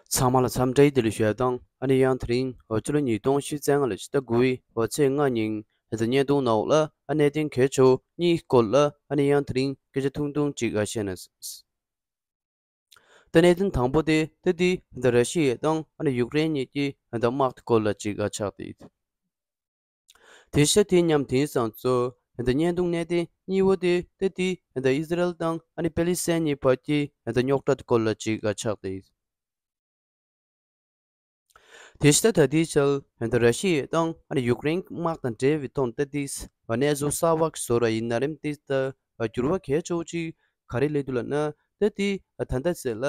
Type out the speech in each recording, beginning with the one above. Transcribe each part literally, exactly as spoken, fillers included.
ཚང་མ་ལ་འཚམས་འདྲི་བདེ་ལེགས་ཞུ་ཡ་དང་ཨ་ནི་ཡང་དེ་རིང་འོ་ཕྱི་ལོ་ཉིས་སྟོང་ཉི་ཤུ་རྩ་ལྔ་ལོའི་ཕྱི་ཟླ་དགུ་པའི་འོ་ཚེས་ལྔ་ཉིན་ཧེ་ད་བརྙན་ཐུང་ནང་ལ་ཨ་གནད་དོན་གལ་ཆེ་བོ་གཉིས་སྐོར་ལ་ཨ་ནི་ཡང་དེ་རིང་སྐད་ཆ་ཐུང་ཐུང་ཅིག་ཨ་བཤད་ན། ད་གནད་དོན་དང་པོ་དེ་ད་དེ་ཧེ་ད་ར་ཤི་ཡ་དང་ཨ་ནི་ཡུཀ་རེན་གཉིས་ཀྱི་ཧེ་ད་དམག་དེ་སྐོར་ལ་ཅིག་ཨ་ཆགས་ཏེ། དེ་ཤ་དེ་མཉམ་དེང་སང་ཚོ་ཧེ་ད་བརྙན་ཐུང་གནད་དོན་གཉིས་པོ་དེ་ད་དེ་ཧེ་ད་ཨི་སི་རལ་དང་ཨ་ནི་པེ་ལི་སི་ཐན་གཉིས་བར་གྱི་ཧེ་ད་རྙོག་དྲ་དེ་སྐོར་ལ་ཅིག་ཨ་ཆགས་ཏེ། དེ་ཕྱི་ད་ལྟའི་ཆར་ད་ར་ཤི་ཡ་དང་ཨ་ནི་ཡུཀ་རེན་དམག་དང་འབྲེལ་བའི་ཐོག་ད་ཏིས་གནས་ཚུལ་གསར་བ་ཞིག་བཟོ་ར་ཡིན་ན་རིམ་ཏིས་ད་འགྱུར་བ་གལ་ཆེ་བོ་ཅིག་ག་རེ་སླེབས་འདུག་ལབ་ན། ད་ཏི་ད་ལྟ་ཟེར་ལ་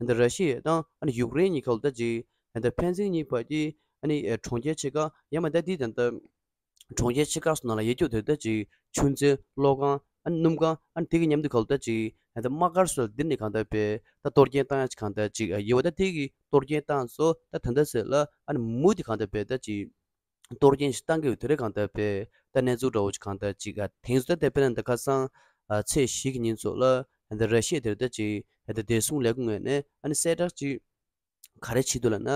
ད་ར་ཤི་ཡ་དང་ཨ་ནི་ཡུཀ་རེན་གཉིས་ཁ་ལ་ད་ཅིག་ད་ཕན་ཚུན་གཉིས་བར་གྱི་ཨ་ནི་གྲོང་ཁྱེར་ཆེ་ཁག་ཡང་མ་ད་ཏི་ད་ད། གྲོང་ཁྱེར་ཆེ་ཁག་སོགས་ནང་ལ་ཡོད་རྒྱུ་དེ་ལྟ་ཅིག་ཆུ་མཛོད། གློག་ཁང་། ཨ་ནི་སྣུམ་ཁང་། ཨ་ནི་དེ་གི་མཉམ་དུ་ག་ལ་ལྟ་ཅིག་ཨ་ད་དམག་སྒར་སོགས་ལ་འདི་ནས་གང་ལྟར་པས་ད་གཏོར་སྐྱོན་བཏང་ཡ་ཅིག་གང་ལྟར་ཅིག་ཨ་ཡོད་པ། ད་དེ་གི་གཏོར་སྐྱོན་བཏང་སོ་ད་ད་ལྟ་ཟེར་ལ་ཨ་ནི་མུ་དེ་གང་ལྟར་པས་ད་ཅིག་གཏོར་སྐྱོན་ཞིག་བཏང་གི་ཡོད་དེ་རེད། གང་ལྟར་པས་ད་གནས་ཚུལ་འདྲ་བོ་ཅིག་གང་ལྟར་ཅིག་ཨ་དེང་སོ་ད་དེ་དཔེར་ན་ད་ཁ་སང་ཨ་ཚེས་བཞི་གི་ཉིན་སོགས་ལ་ཨ་ད་ར་ཤི་ཡ་དེར་ད་ཅིག་ཨ་ད་བདེ་སྲུང་ལས་ཁུངས་ངོས་ནས་ཨ་ནི་གསལ་བསྒྲགས་ཅིག་ག་རེ་བྱེད་འདུག་ལབ་ན།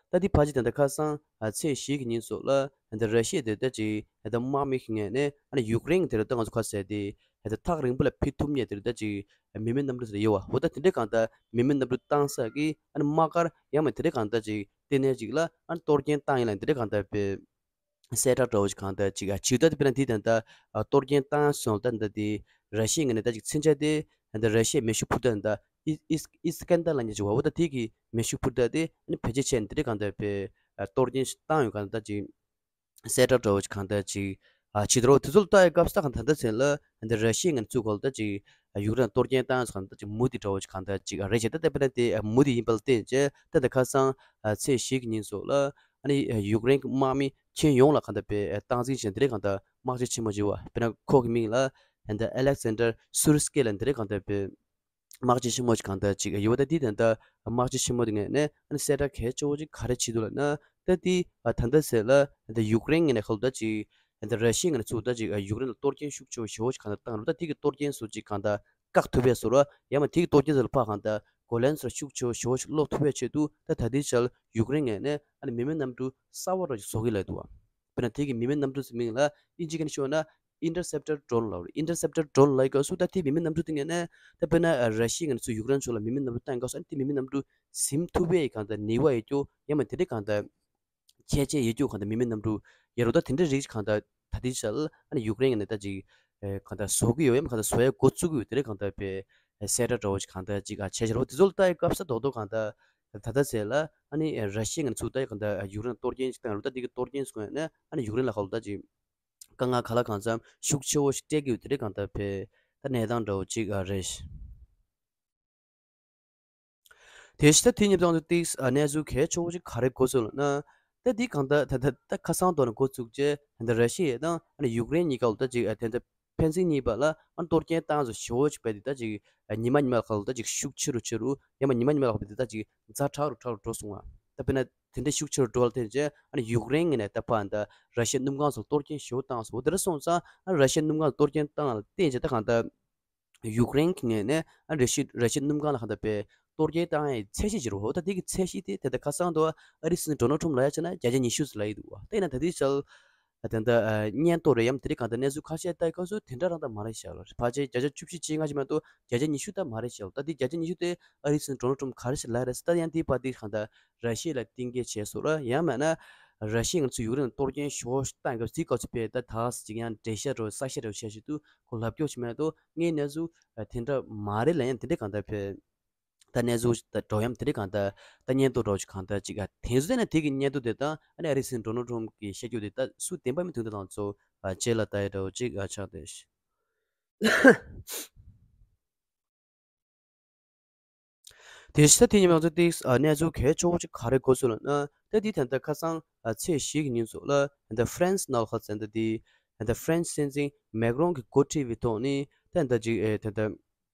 ད་འདི་ཕལ་ཆེར་ད་ལྟ་ཁ་སང་ཨ་ཚེས་བཞི་གི་ཉིན་སོགས་ལ་ད་ར་ཤི་ཡ་དེ་ད་ཅིག་ད་དམག་མི་ཞིག་ངོས་ནས་ཨ་ནི་ཡུཀ་རེན་དེ་ལ་ད་ང་ཚོ་ཁ་གསལ་ཏེ་ད་ཐག་རིང་པོ་ལ་ཕེབས་ཐུབ་མཁན་དེ་ད་ཅིག་མི་མེད་གནམ་གྲུ་ཟེར་ཡོད་བ། འོ་ད་དེ་འདྲའི་གང་ལྟར་མི་མེད་གནམ་གྲུ་བཏང་ས་གི་ཨ་ནི་དམག་སྒར་ཡང་མ་དེ་འདྲའི་གང་ལྟར་ཅིག་ལྟེ་གནས་ཅིག་ལ་ཨ་ནི་གཏོར་སྐྱོན་བཏང་ཡིན་ལ་དེ་འདྲའི་གང་ལྟར་པའི་གསལ་བསྒྲགས་འདྲ་བོ་ཞིག་གང་ལྟར་ཅིག་ཨ་ཇི་ལྟར་དེ་དཔེར་ན་དེ་ད་ལྟ་ཨ་གཏོར་སྐྱོན་བཏང་སོང་ད་ད་དེ་ར་ཤི་ཡའི་ངོས་ནས་ད་ཅིག་མཚོན་ཆ་དེ་ད་ལྟ་ར་ཤི་ཡའི་མེ་ཤུགས་འཕུར་མདའ་ད་ལྟ་ཨི་ཨི་ཨི་སི་ཀན་དར་ལབ་མཁན་ཅིག་ཡོད་བ། འོ་ད་དེ་གི་མེ་ཤུགས་འཕུར་མདའ་དེ་ཨ་ནི་བེད་སྤྱོད་བྱས་ནས་དེ་འདྲའི་གང་ལྟར་པའི་ཨ་གཏོར་སྐྱོན་ཞིག་བཏང་ཡོད་གང་ལྟར་ཅིག་གསལ་བསྒྲགས་འདྲ་བོ་ཞིག་གང་ལྟར་ཅིག་ཨ་བྱེད་དོ། དེ་ཚོ་ལ་ལྟ་ཡི་སྐབས་སུ་ད་གང་ད་ལྟ་ཚེ་ལ་ད་ལྟ་ར་ཤི་ཡའི་ངོས་ནས་ཚུར་གང་ལྟར་ཅིག་ཨ་ཡུཀ་རེན་གཏོར་སྐྱོན་བཏང་ཡོད་གང་ལྟར་ཅིག་མུ་མཐུད་འདྲ་བོ་ཞིག་གང་ལྟར་ཅིག་ཨ་རེད་བྱས། ད་ལྟ་དཔེར་ན་དེ་ཨ་མུ་མཐུད་ཡིན་པ་ལ་བརྟེན་བྱས་ད་ལྟ་ཁ་སང་ཨ་ཚེས་བཞི་གི་ཉིན་སོགས་ལ་ཨ་ནི་ཡུཀ་རེན་གྱི་དམག་མི་ཁྱོན་ཡོངས་ལ་གང་ལྟར་པའི་སྟངས་འཛིན་བྱས་དེ་རིང་གང་ལྟར་དམག་སྤྱི་ཆེན་མོ་ཅིག་ཡོད་པ། དཔེར་ན་ཁོ་གི་མིང་ལ་ཨ་ནི་ཨ་ལེག་སན་ཌར་སུར་སྐེ་ལ་དེ་རིང་གང་ལྟར་པའི་དམག་སྤྱི་ཆེན་མོ་ཅིག་གང་ལྟར་ཅིག་ཡོད་པ། ད་དེ་ད་ལྟ་དམག་སྤྱི་ཆེན་མོ་དེ་ངོས་ནས་ཨ་ནི་གསལ་བསྒྲགས་གལ་ཆེ་བོ་ཅིག་ག་རེ་བྱེད་འདུག་ལབ་ན། ད་དེ་ཨ་ད་ལྟ་ཟེར་ལ་ད་ཡུཀ་རེན་ངོས་ནས་གང་ལྟར་ཅིག་ད་ལྟ་ར་ཤི་ཡའི་ངོས་ནས་ཚུར་ད་ཅིག་ཡུཀ་རེན་ལ་གཏོར་སྐྱོན་ཤུགས་ཆེ་བོ་ཞེ་བོ་ཞིག་གང་ལྟར་བཏང་རུང་། ད་དེ་གི་གཏོར་སྐྱོན་སོགས་ཅིག་གང་ལྟར་བཀག་ཐུབ་པའི་བཟོ་འདྲ། ཡང་མ་དེ་གི་གཏོར་སྐྱོན་ཚོ་ལ་ཕར་གང་ལྟར་གོ་ལན་ཚོ་ལ་ཤུགས་ཆེ་བོ་ཞེ་བོ་ཞིག་སློག་ཐུབ་པའི་ཆེད་དུ་ད་ད་ལྟའི་ཆར་ཡུཀ་རེན་ངོས་ནས་ཨ་ནི་མི་མེད་གནམ་གྲུ་གསར་བ་རོ་ཞིག་བཟོ་གི་ལབ་འདུག་བ། དཔེར་ན་དེ་གི་མི་མེད་གནམ་གྲུ་ཟེར་མིང་ལ་ཨིན་ཇི་སྐད་ནས་ཤོད་ན་ཨིན་ཊར་སེབ་ཊར་ཌོ་རོན་ལབ་རེད། ཨིན་ཊར་སེབ་ཊར་ཌོ་རོན་ལབ་སྐབས་སུ་ད་དེ་མི་མེད་གནམ་གྲུ་དེ་ངོས་ནས་ད་དཔེར་ན་ར་ཤི་ཡའི་ངོས་ནས་ཚུར་ཡུཀ་རེན་ཕྱོགས་ལ་མི་མེད་གནམ་གྲུ་བཏང་སྐབས་སུ་ཨ་ནི་དེ་མི་མེད་གནམ་གྲུ་ཟིན་ཐུབ་པའི་གང་ལྟར་ནུས་པ་ཡོད་རྒྱུ། ཡང་མ་དེ་འདྲའི་གང་ལྟར་ཁྱད་ཆོས་ཡོད་རྒྱུ་གང་ལྟར་མི་མེད་གནམ་གྲུ་ཡོད་རེད། ད་དེ་འདྲའི་རིགས་གང་ལྟར་ད་ལྟའི་ཆར་ཨ་ནི་ཡུཀ་རེན་ངོས་ནས་ད་ཅིག་ཨེ་གང་ལྟར་བཟོ་གི་ཡོད། ཡང་མ་གང་ལྟར་བཟོ་ཡ་འགོ་བཙུགས་ཀྱི་ཡོད། དེ་འདྲའི་གང་ལྟར་པའི་གསལ་བསྒྲགས་འདྲ་བོ་ཞིག་གང་ལྟར་ཅིག་ཨ་བྱས་བཞག་རེད་བ། དེ་ཚོ་ལ་ལྟ་ཡི་སྐབས་སུ་རྡོག་རྡོག་གང་ལྟར་ད་ལྟ་ཟེར་ལ་ཨ་ནི་ར་ཤི་ཡའི་ངོས་ནས་ཚུར་ད་གང་ལྟར་ཡུཀ་རེན་གཏོར་སྐྱོན་ཞིག་བཏང་རུང་ད་དེ་གི་གཏོར་སྐྱོན་སོང་ནས་ཨ་ནི་ཡུཀ་རེན་ལ་གང་ལྟར་ཅིག་དཀའ་ངལ་ག་ལ་གང་འཚམ་ཤུགས་ཆེ་བོ་ཞིག་སྤྲད་ཀྱི་ཡོད། དེ་འདྲའི་གང་ལྟར་པའི་ད་གནས་སྟངས་འདྲ་བོ་ཅིག་ཨ་རེད། དེ་ཕྱི་ད་དེ་ཉིན་ཙང་དུ་ཏིག་ཨ་གནས་ཚུལ་གལ་ཆེ་བོ་ཅིག་ག་རེ་འགོ་ཚུགས་ལབ་ན། ད་འདི་གང་ལྟར་ད་ད་ད་ཁ་སང་ཐོག་ནས་འགོ་བཙུགས་རྗེས་ད་ར་ཤི་ཡ་དང་ཨ་ནི་ཡུཀ་རེན་གཉིས་ཀ་ལ་ད་ཅིག་ཨ་དེ་འདྲ་ཕན་ཚུན་གཉིས་བར་ལ་ཨ་གཏོར་སྐྱོན་བཏང་ཚོ་ཞེ་བོ་ཅིག་བྱས་ཏེ་ད་ཅིག་ཨ་ཉི་མ་ཉི་མ་ལ་ཁ་ལ་ད་ཅིག་ཤུགས་ཆེ་རུ་ཆེ་རུ། ཡང་མ་ཉི་མ་ཉི་མ་ལ་ཁ་ལ་ད་ཅིག་ཛ་དྲག་རུ་དྲག་རུ་འགྲོ་སོང་བ། ད་དཔེར་ན་དེ་འདྲ་ཤུགས་ཆེ་རུ་འགྲོ་བ་ལ་བརྟེན་བྱས་ཨ་ནི་ཡུཀ་རེན་ངོས་ནས་ད་ཕར་ད་ར་ཤི་ཡའི་སྣུམ་ཁང་ཚོ་གཏོར་སྐྱོན་ཞེ་བོ་བཏང་སོང་། དེ་འདྲ་སོང་ཙང་ཨ་ར་ཤི་ཡའི་སྣུམ་ཁང་གཏོར་སྐྱོན་བཏང་ལ་བརྟེན་བྱས་ད་གང་ལྟར་ཡུཀ་རེན་གྱི་ངོས་ནས་ཨ་ར་ཤི་ར་ཤི་སྣུམ་ཁང་ལ་གང་ལྟར་པའི་གཏོར་སྐྱོན་བཏང་ཡའི་ཚད་གཞི་ཅིག་རེད་བ། ད་དེ་གི་ཚད་གཞི་དེ་ད་ལྟ་ཁ་སང་དུ་ཨ་རིའི་སྲིད་འཛིན་ཌོ་ནལ་ཊམ་ལབ་ཡ་བྱས་ན་བརྒྱ་ཆ་ཉི་ཤུ་ཙམ་ལབ་ཡི་འདུག་བ། ད་ཡིན་ན་ད་ལྟའི་ཆར་ད་ལྟ་ཨ་སྙན་ཐོ་རེད་ཡམ་དེ་རིང་གང་ལྟར་གནས་ཚུལ་ཁ་ཤས་ལྟ་ཡི་སྐབས་སུ་དེ་འདྲ་རང་ད་མ་རེད་ཤག་ལ། ཕལ་ཆེར་བརྒྱ་ཆ་བཅུ་བཞི་བཅོ་ལྔ་ཅིག་མ་གཏོགས་བརྒྱ་ཆ་ཉི་ཤུ་ད་མ་རེད་ཤག་ལ། ད་དེ་བརྒྱ་ཆ་ཉི་ཤུ་དེ་ཨ་རིའི་སྲིད་འཛིན་ཌོ་ནལ་ཊམ་ག་རེ་ཞིག་ལབ་རེད་ཟེར། ད་ཡང་དེའི་བར་དེ་གང་ལྟར་ར་ཤི་ཡ་ལ་གཏན་འཁེལ་བྱས་སོང་ར། ཡང་མིན་ན་ར་ཤི་ཡ་ང་ཚོ་ཡུཀ་རེན་ལ་གཏོར་སྐྱོན་ཞེ་པོ་ཞིག་བཏང་སྐབས་དེའི་སྐབས་སུ་དཔེ་ད་ད་ཅིག་ཡང་འགྲེལ་བཤད་རོ་གསལ་བཤད་རོ་བྱས་ཞིག་ཏུ་ཁོ་ལབ་སྐྱོ་ཞིག་མེད་དོ། ངས་གནས་ཚུལ་དེ་འདྲ་མ་རེད་ལབ་ཡང་དེ་འདྲ་གང་ལྟར་ཕེ་ད་གནས་ཚུལ་ད་འགྲོ་ཡམ་དེ་འདྲ་གང་ལྟར་ད་སྙན་ཐོ་འདྲ་ཞིག་གང་ལྟར་ཅིག་ཨ་དེང་སང་ནས་དེ་གི་སྙན་ཐོ་དེ་དང་ཨ་ནི་ཨ་རིའི་སྲིད་འཛིན་ཌོ་ནལ་ཊམ་གྱིས་བཤད་རྒྱུ་དེ་ད་སུ་བདེན་པ་མིན་དོན་དག་དང་ཚོ་ཨ་རྗེས་ལ་ལྟ་ཡ་འདྲ་བོ་ཅིག་ཨ་ཆགས་བསྡད་ཤག་དེ་ཕྱི་ད་དེ་ཉིན་མང་ཚོ་ཏིག་ཨ་གནས་ཚུལ་གལ་ཆེ་བོ་ཅིག་ག་རེ་འགོ་ཚུགས་ལབ་ན། ད་དེ་ད་ལྟ་ཁ་སང་ཨ་ཚེས་བཞི་གི་ཉིན་སོགས་ལ་ད་ལྟ་ཧྥ་རན་སི་ནང་ལ་ཁ་ཚན་ད་དེ་ད་ལྟ་ཧྥ་རན་སི་སྲིད་འཛིན་མེག་རོན་གྱིས་འགོ་ཁྲིད་པའི་ཐོག་ནས་ད་ད་ཅིག་ཨེ་ད་ད་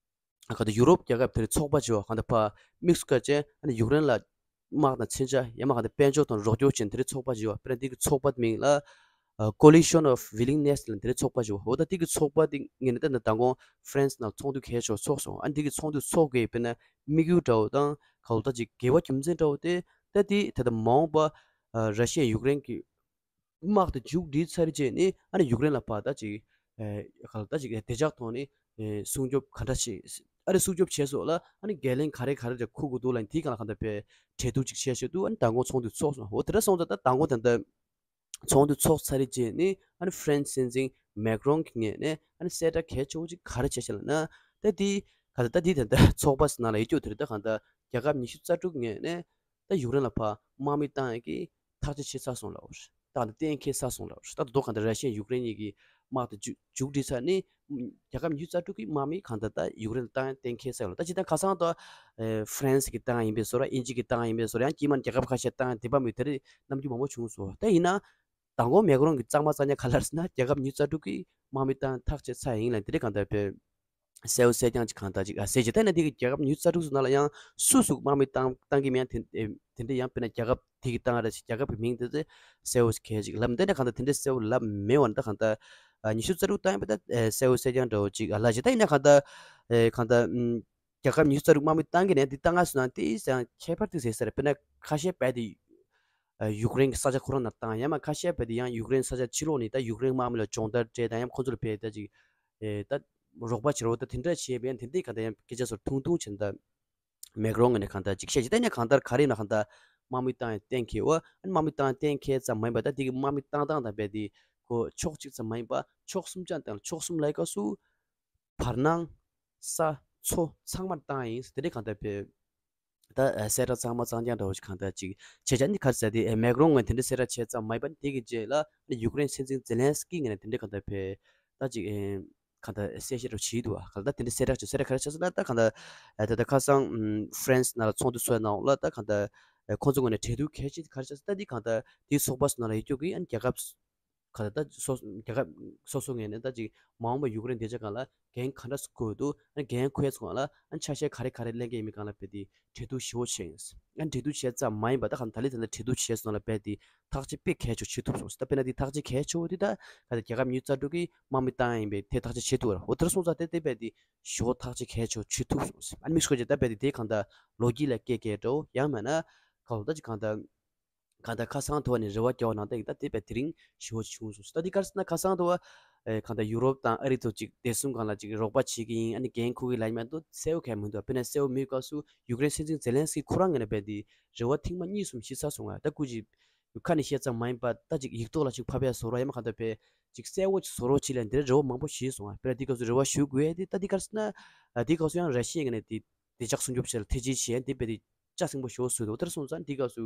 ག་ད་ཡུ་རོབ་རྒྱལ་ཁབ་དེར་ཚོགས་པ་བྱས་པ་གང་ལྟར་ཕར་དམིགས་སུ་བཀར་བྱས་ཨ་ནི་ཡུཀ་རེན་ལ་དམག་དང་མཚོན་ཆ་ཡང་མ་གང་ལྟར་དཔལ་འབྱོར་དང་རོགས་སྐྱོར་བྱས་དེ་རིང་ཚོགས་པ་བྱས་པ། དཔེར་ན་དེ་གི་ཚོགས་པ་མིང་ལ་ Coalition of Willingness ལ་དེ་འདྲའི་ཚོགས་པ་ཞིག་འོ་ད་དེ་གི་ཚོགས་པ་དེ་ངས་ནི་ད་ནི་མདང་དགོང་ཧྥ་རན་སི་ནང་ཚོགས་འདུ་གལ་ཆེ་བ་ཚོགས་སོང་། ཨ་འདི་གི་ཚོགས་འདུ་ཚོགས་དགོས་དཔེར་ན་དམིགས་ཡུལ་འདྲ་བོ་དང་ག་ལ་ད་ཅིག་དགེ་བ་རྒྱུ་མཚན་འདྲ་བོ་དེ་ད་དེ་ད་ལྟ་མ་འོངས་པ་ར་ཤི་ཡ་ཡུཀ་རེན་གྱི་དམག་དེ་མཇུག་སྒྲིལ་ཚར་རྗེས་ནི་ཨ་ནི་ཡུཀ་རེན་ལ་ཕར་ད་ཅིག་ག་ལ་ད་ཅིག་བདེ་འཇགས་ཐོག་ནས་སྲུང་སྐྱོབ་ག་འདྲ་བྱེད་ཨ་ནི་སྲུང་སྐྱོབ་བྱས་སོགས་ལ་ཨ་ནི་འགན་ལེན་ག་རེ་ག་རེ་འཁུར་དགོས་འདུག་ལ་དེའི་སྒང་ལ་གང་ལྟར་བས་གྲོས་བསྡུར་ཅིག་བྱས་བྱས་འདུག་ཨ་ནི་མདང་དགོང་ཚོགས་འདུ་ཚོགས་སོང་འོ་དེ་འདྲ་སོང་ཙང་ད་མདང་དགོང་དེ་འདྲ། ཚོགས་འདུ་ཚོགས་ཚར་རྗེས་ནི་ཨ་ནི་ཧྥ་རན་སི་སྲིད་འཛིན་མེག་རོན་གྱི་ངོས་ནས་ཨ་ནི་གསལ་བསྒྲགས་གལ་ཆེ་བོ་ཅིག་ག་རེ་བྱས་ཤག་ལབ་ན། ད་དེ་ག་ད་ད་དེ་ད་ད་ཚོགས་པ་ནང་ལ་ཡོད་རྒྱུ་དེ་རེད། ད་གང་ད་རྒྱལ་ཁབ་ཉི་ཤུ་རྩ་དྲུག་ངོས་ནས་ད་ཡུཀ་རེན་ལ་ཕར་དམག་མི་བཏང་ཡག་གི་ཐག་གཅོད་བྱས་ཚར་སོང་ལབ་རེད། ད་གང་ད་གཏན་འཁེལ་ཚར་སོང་ལབ་རེད། ད་ད་དུང་གང་ད་ར་ཤི་ཡ་ཡུཀ་རེན་གཉིས་ཀྱི་དམག་དེ་མཇུག་མཇུག་སྒྲིལ་ཚར་ནི། རྒྱལ་ཁབ་ཉི་ཤུ་རྩ་དྲུག་གི་དམག་མི་གང་ད་ད་ཡུཀ་རེན་ལ་བཏང་ཡག་གཏན་འཁེལ་ཚར་ཡོད་ལ། ད་སྤྱིར་བཏང་ཁ་སང་ད་ཧྥ་རན་སི་གི་བཏང་ཡག་ཡིན་པའི་བཟོ་འདྲ། དབྱིན་ཇི་གི་བཏང་ཡག་ཡིན་པའི་བཟོ་འདྲ། ཡང་དཀྱིལ་མ་རྒྱལ་ཁབ་ཁ་ཤས་བཏང་ཡག་དེ་པ་མི་དེ་རིགས་རྣམ་འགྱུར་མང་པོ་བྱུང་སོང་། ད་ཡིན་ན། མདང་དགོང་མེག་རོན་གྱིས་གཙང་མ་གཙང་རྐྱང་ག་ལབ་ཟེར་ན། རྒྱལ་ཁབ་ཉི་ཤུ་རྩ་དྲུག་གིས་དམག་མི་བཏང་ཐག་བཅད་ཚར་ཡིན་ལབ་དེ་འདྲའི་གང་ལྟར་བས་གསལ་བོ་གསལ་རྐྱང་ཅིག་གང་ལྟར་ཅིག་ཨ་གསལ་བྱེད། ད་ནི་དེ་གི་རྒྱལ་ཁབ་ཉི་ཤུ་རྩ་དྲུག་ཚོ་ནང་ལ་ཡང་སུ་སུ་དམག་མི་བཏང་བཏང་གི་མེད་ཡང་དེ་དེ་འདྲའི་ཡང་དཔེར་ན་རྒྱལ་ཁབ་དེ་གི་བཏང་རེད་ཅིག་རྒྱལ་ཁབ་ཀྱི་མིང་དེ་ཚོ་གསལ་བོ་གལ་ཅིག་ལབ་འདི་འདྲ་གང་ལྟར་དེ་འདྲའི་གསལ་བོ་ལབ་མེད་བ་ནི། ད་གང་ལྟར་ཉི་ཤུ་རྩ་དྲུག་བཏང་ཡིན་པ་ད་གསལ་བོ་གསལ་རྐྱང་འདྲ་བོ་ཅིག་ཨ་ལབ་བྱེད། ད་ཡིན་ན་གང་ལྟར་གང་ལྟར། རྒྱལ་ཁབ་ཉི་ཤུ་རྩ་དྲུག་དམག་མི་བཏང་གི་ནས་འདི་བཏང་ང་སོང་ན་དེ་ཡང་ཁྱད་པར་ཏིག་ཟེར་ས་རེད། དཔེར་ན་ཁ་ཤས་བས་དེ་ཡུཀ་རེན་གྱི་ས་ཆ་ཁོ་རང་ནང་བཏང་། ཡང་མ་ཁ་ཤས་བས་དེ་ཡང་ཡུཀ་རེན་ས་ཆ་ཕྱི་ལོགས་ནས་ད་ཡུཀ་རེན་དམག་མི་ལ་སྦྱོང་བརྡར་སྤྲད་དང་ཡང་ཁོ་ཚོ་ལ་བས་ད་ཅིག་ད་རོགས་པ་བྱེད་རོགས་ད་དེ་འདྲ་བྱས་པས་ཡང་དེ་འདྲའི་ག་ད་ཡང་སྐད་ཆ་ཚོར་ཐུང་ཐུང་བྱས་ད་མེག་རོན་ངོས་ནས་གང་ལྟར་ཅིག་བཤད་ཅིག་ད་ནས་གང་ལྟར་ག་རེ་ཡིན་ན་གང་ལྟར་དམག་མི་བཏང་ཡང་གཏན་འཁེལ་བ། ཨ་ནི་དམག་མི་བཏང་ཡང་གཏན་འཁེལ་ཙམ་མ་ཡིན་པ་ད་དེ་གི་དམག་མི་བཏང་སྟངས་དང་བས་དེ་ཁོ་ཕྱོགས་གཅིག་ཙམ་མ་ཡིན་པ་ཕྱོགས་གསུམ་ཅང་དང་ཕྱོགས་གསུམ་ལ་ཡི་ག་སུ། བར་སྣང་། ས། མཚོ་ཚང་མར་བཏང་ཡིན་དེ་འདྲའི་གང་ལྟར་བས། ད་གསལ་བསྒྲགས་གཙང་མ་གཙང་རྐྱང་འདྲ་བོ་ཞིག་གང་ལྟར་ཅིག་བྱས་ཙང་ནི་ག་རེ་ཟེར་དེ་མེག་རོན་ངོས་དེ་འདྲའི་གསལ་བསྒྲགས་བྱས་ཙམ་མ་ཡིན་པ་ནི་དེ་གི་རྗེས་ལ་ནི་ཡུཀ་རེན་སྲིད་འཛིན་ཛེ་ལན་སི་ཀི་ངོས་ནས་དེ་འདྲའི་གང་ལྟར་བས། ད་ཅིག་གང་ལྟར་གསལ་བཤད་འདྲ་བོ་བྱས་འདུག་བ། གང་ལྟར་དེ་འདྲའི་གསལ་བསྒྲགས་ཅིག་གསལ་བསྒྲགས་ག་རེ་བྱས་ཟེར་ན། ད་གང་ལྟར་ད་ལྟ་ཁ་སང་ཧྥ་རན་སི་ནང་ལ་ཚོགས་འདུ་ཚོགས་ནང་ལ་ད་གང་ལྟར་ཁོང་ཚོ་ངོས་ནས་གྲོས་བསྡུར་གལ་ཆེ་ག་རེ་བྱས་ཟེར་ན། ད་འདི་གང་ལྟར་དེའི་ཚོགས་པ་ཚོ་ནང་ལ་ཡོད་རྒྱུ་གི་ཨ་ནི་རྒྱལ་ཁབ་ག་ད་ད་སོ་རྒྱལ་ཁབ་སོ་སོ་ངོས་ནས་ད་ཅིག་མ་འོངས་པ་ཡུཀ་རེན་བདེ་འཇགས་སྒང་ལ་འགན་ག་འདྲ་སུ་འཁུར་འདུག་ཨ་འགན་འཁུར་ཡས་ཚོ་སྒང་ལ་ཨ་ཆ་ཤས་ག་རེ་ག་རེ་ལེན་གྱི་ཡིན་མིན་སྒང་ལ་བས་དེ་གྲོས་བསྡུར་ཞེ་པོ་བྱས་ཡིན། ཨ་གྲོས་བསྡུར་བྱས་ཙམ་མ་ཡིན་པ་ད་གང་ད་ལི་ད་ལྟ་གྲོས་བསྡུར་བྱས་སོང་ལ་བས་དེ་ཐག་གཅོད་དཔེ་གལ་ཆེ་བྱེད་ཐུབ་སོང་ཟེར། ད་དཔེར་ན་དེ་ཐག་གཅོད་གལ་ཆེ་བོ་དེ་ད་ག་ད་རྒྱལ་ཁབ་ཉི་ཤུ་རྩ་དྲུག་གིས་དམག་མི་བཏང་ཡིན་པས་དེ་ཐག་གཅོད་བྱེད་ཐུབ་ར། འོ་དེར་སོང་ཙང་དེ་དེ་བས་དེ་ཞེ་པོ་ཐག་གཅོད་གལ་ཆེ་བོ་བྱེད་ཐུབ་སོང་ཟེར། ཨ་མི་སྐོར་གྱི་ད་བས་དེ་དེ་གང་ད་ལོ་རྒྱུས་ལ་སྐད་སྐད་འགྲོ་ཡང་མེད་ན་གང་ད་ཅིག་གང་ད། གང་ལྟར་ཁ་སང་དུ་བ་ནས་རེ་བ་རྒྱག་པ་ནང་ལྟར་ཡིན་ད་དེ་བས་དེ་རིང་ཞེ་པོ་བྱུང་སོང་ཟེར། ད་འདི་ག་རེ་ཟེར་ན་ཁ་སང་དུ་བ་ཨེ་གང་ལྟར་ཡུ་རོབ་དང་ཨ་རི་ཚོ་ཅིག་བདེ་སྲུང་སྒང་ལ་ཅིག་རོགས་པ་བྱེད་ཀྱི་ཡིན། ཨ་ནི་འགན་འཁུར་གྱི་ལབ་མ་གཏོགས་གསལ་པོ་གང་མི་འདུག་དཔེར་ན་གསལ་པོ་མེད་སྐབས་སུ་ཡུཀ་རེན་སྲིད་འཛིན་ཛེ་ལན་སི་ཀི་ཁོ་རང་ངོས་ནས་བས་དེ་རེ་བ་ཐེངས་མ་གཉིས་གསུམ་ཞུས་ཚར་སོང་ང་། ད་སྐུ་མཁྱེན་ཁ་ནས་བཤད་ཙམ་མ་ཡིན་པ་ད་ཅིག་ཡིག་ཐོག་ལ་ཅིག་ཕབ་ཡ་བཟོ་རོགས་ཡང་མ་གང་ལྟར་བས་ཅིག་གསལ་པོ་ཅིག་བཟོ་རོགས་བྱེད་ལབ་འདིར་རེ་བ་མང་པོ་ཞུས་སོང་ང་། དཔེར་ན་འདི་སྐབས་སུ་རེ་བ་ཞུ་དགོས་ཡ་དེ་ད་འདི་ག་རེ་ཟེར་ན་ཨ་འདི་སྐབས་སུ་ཡང་ར་ཤི་ཡའི་ངོས་ནས་དེ། བདེ་འཇགས་སྲུང་སྐྱོབ་བྱེད་ལ་ཐེ་ཇུས་བྱས་འདི་དཔེ་དེ་ལྕགས་སྲིན་པོ་ཞོ་སུ་དོ་དེར་སོང་ཙང་འདི་སྐབས་སུ་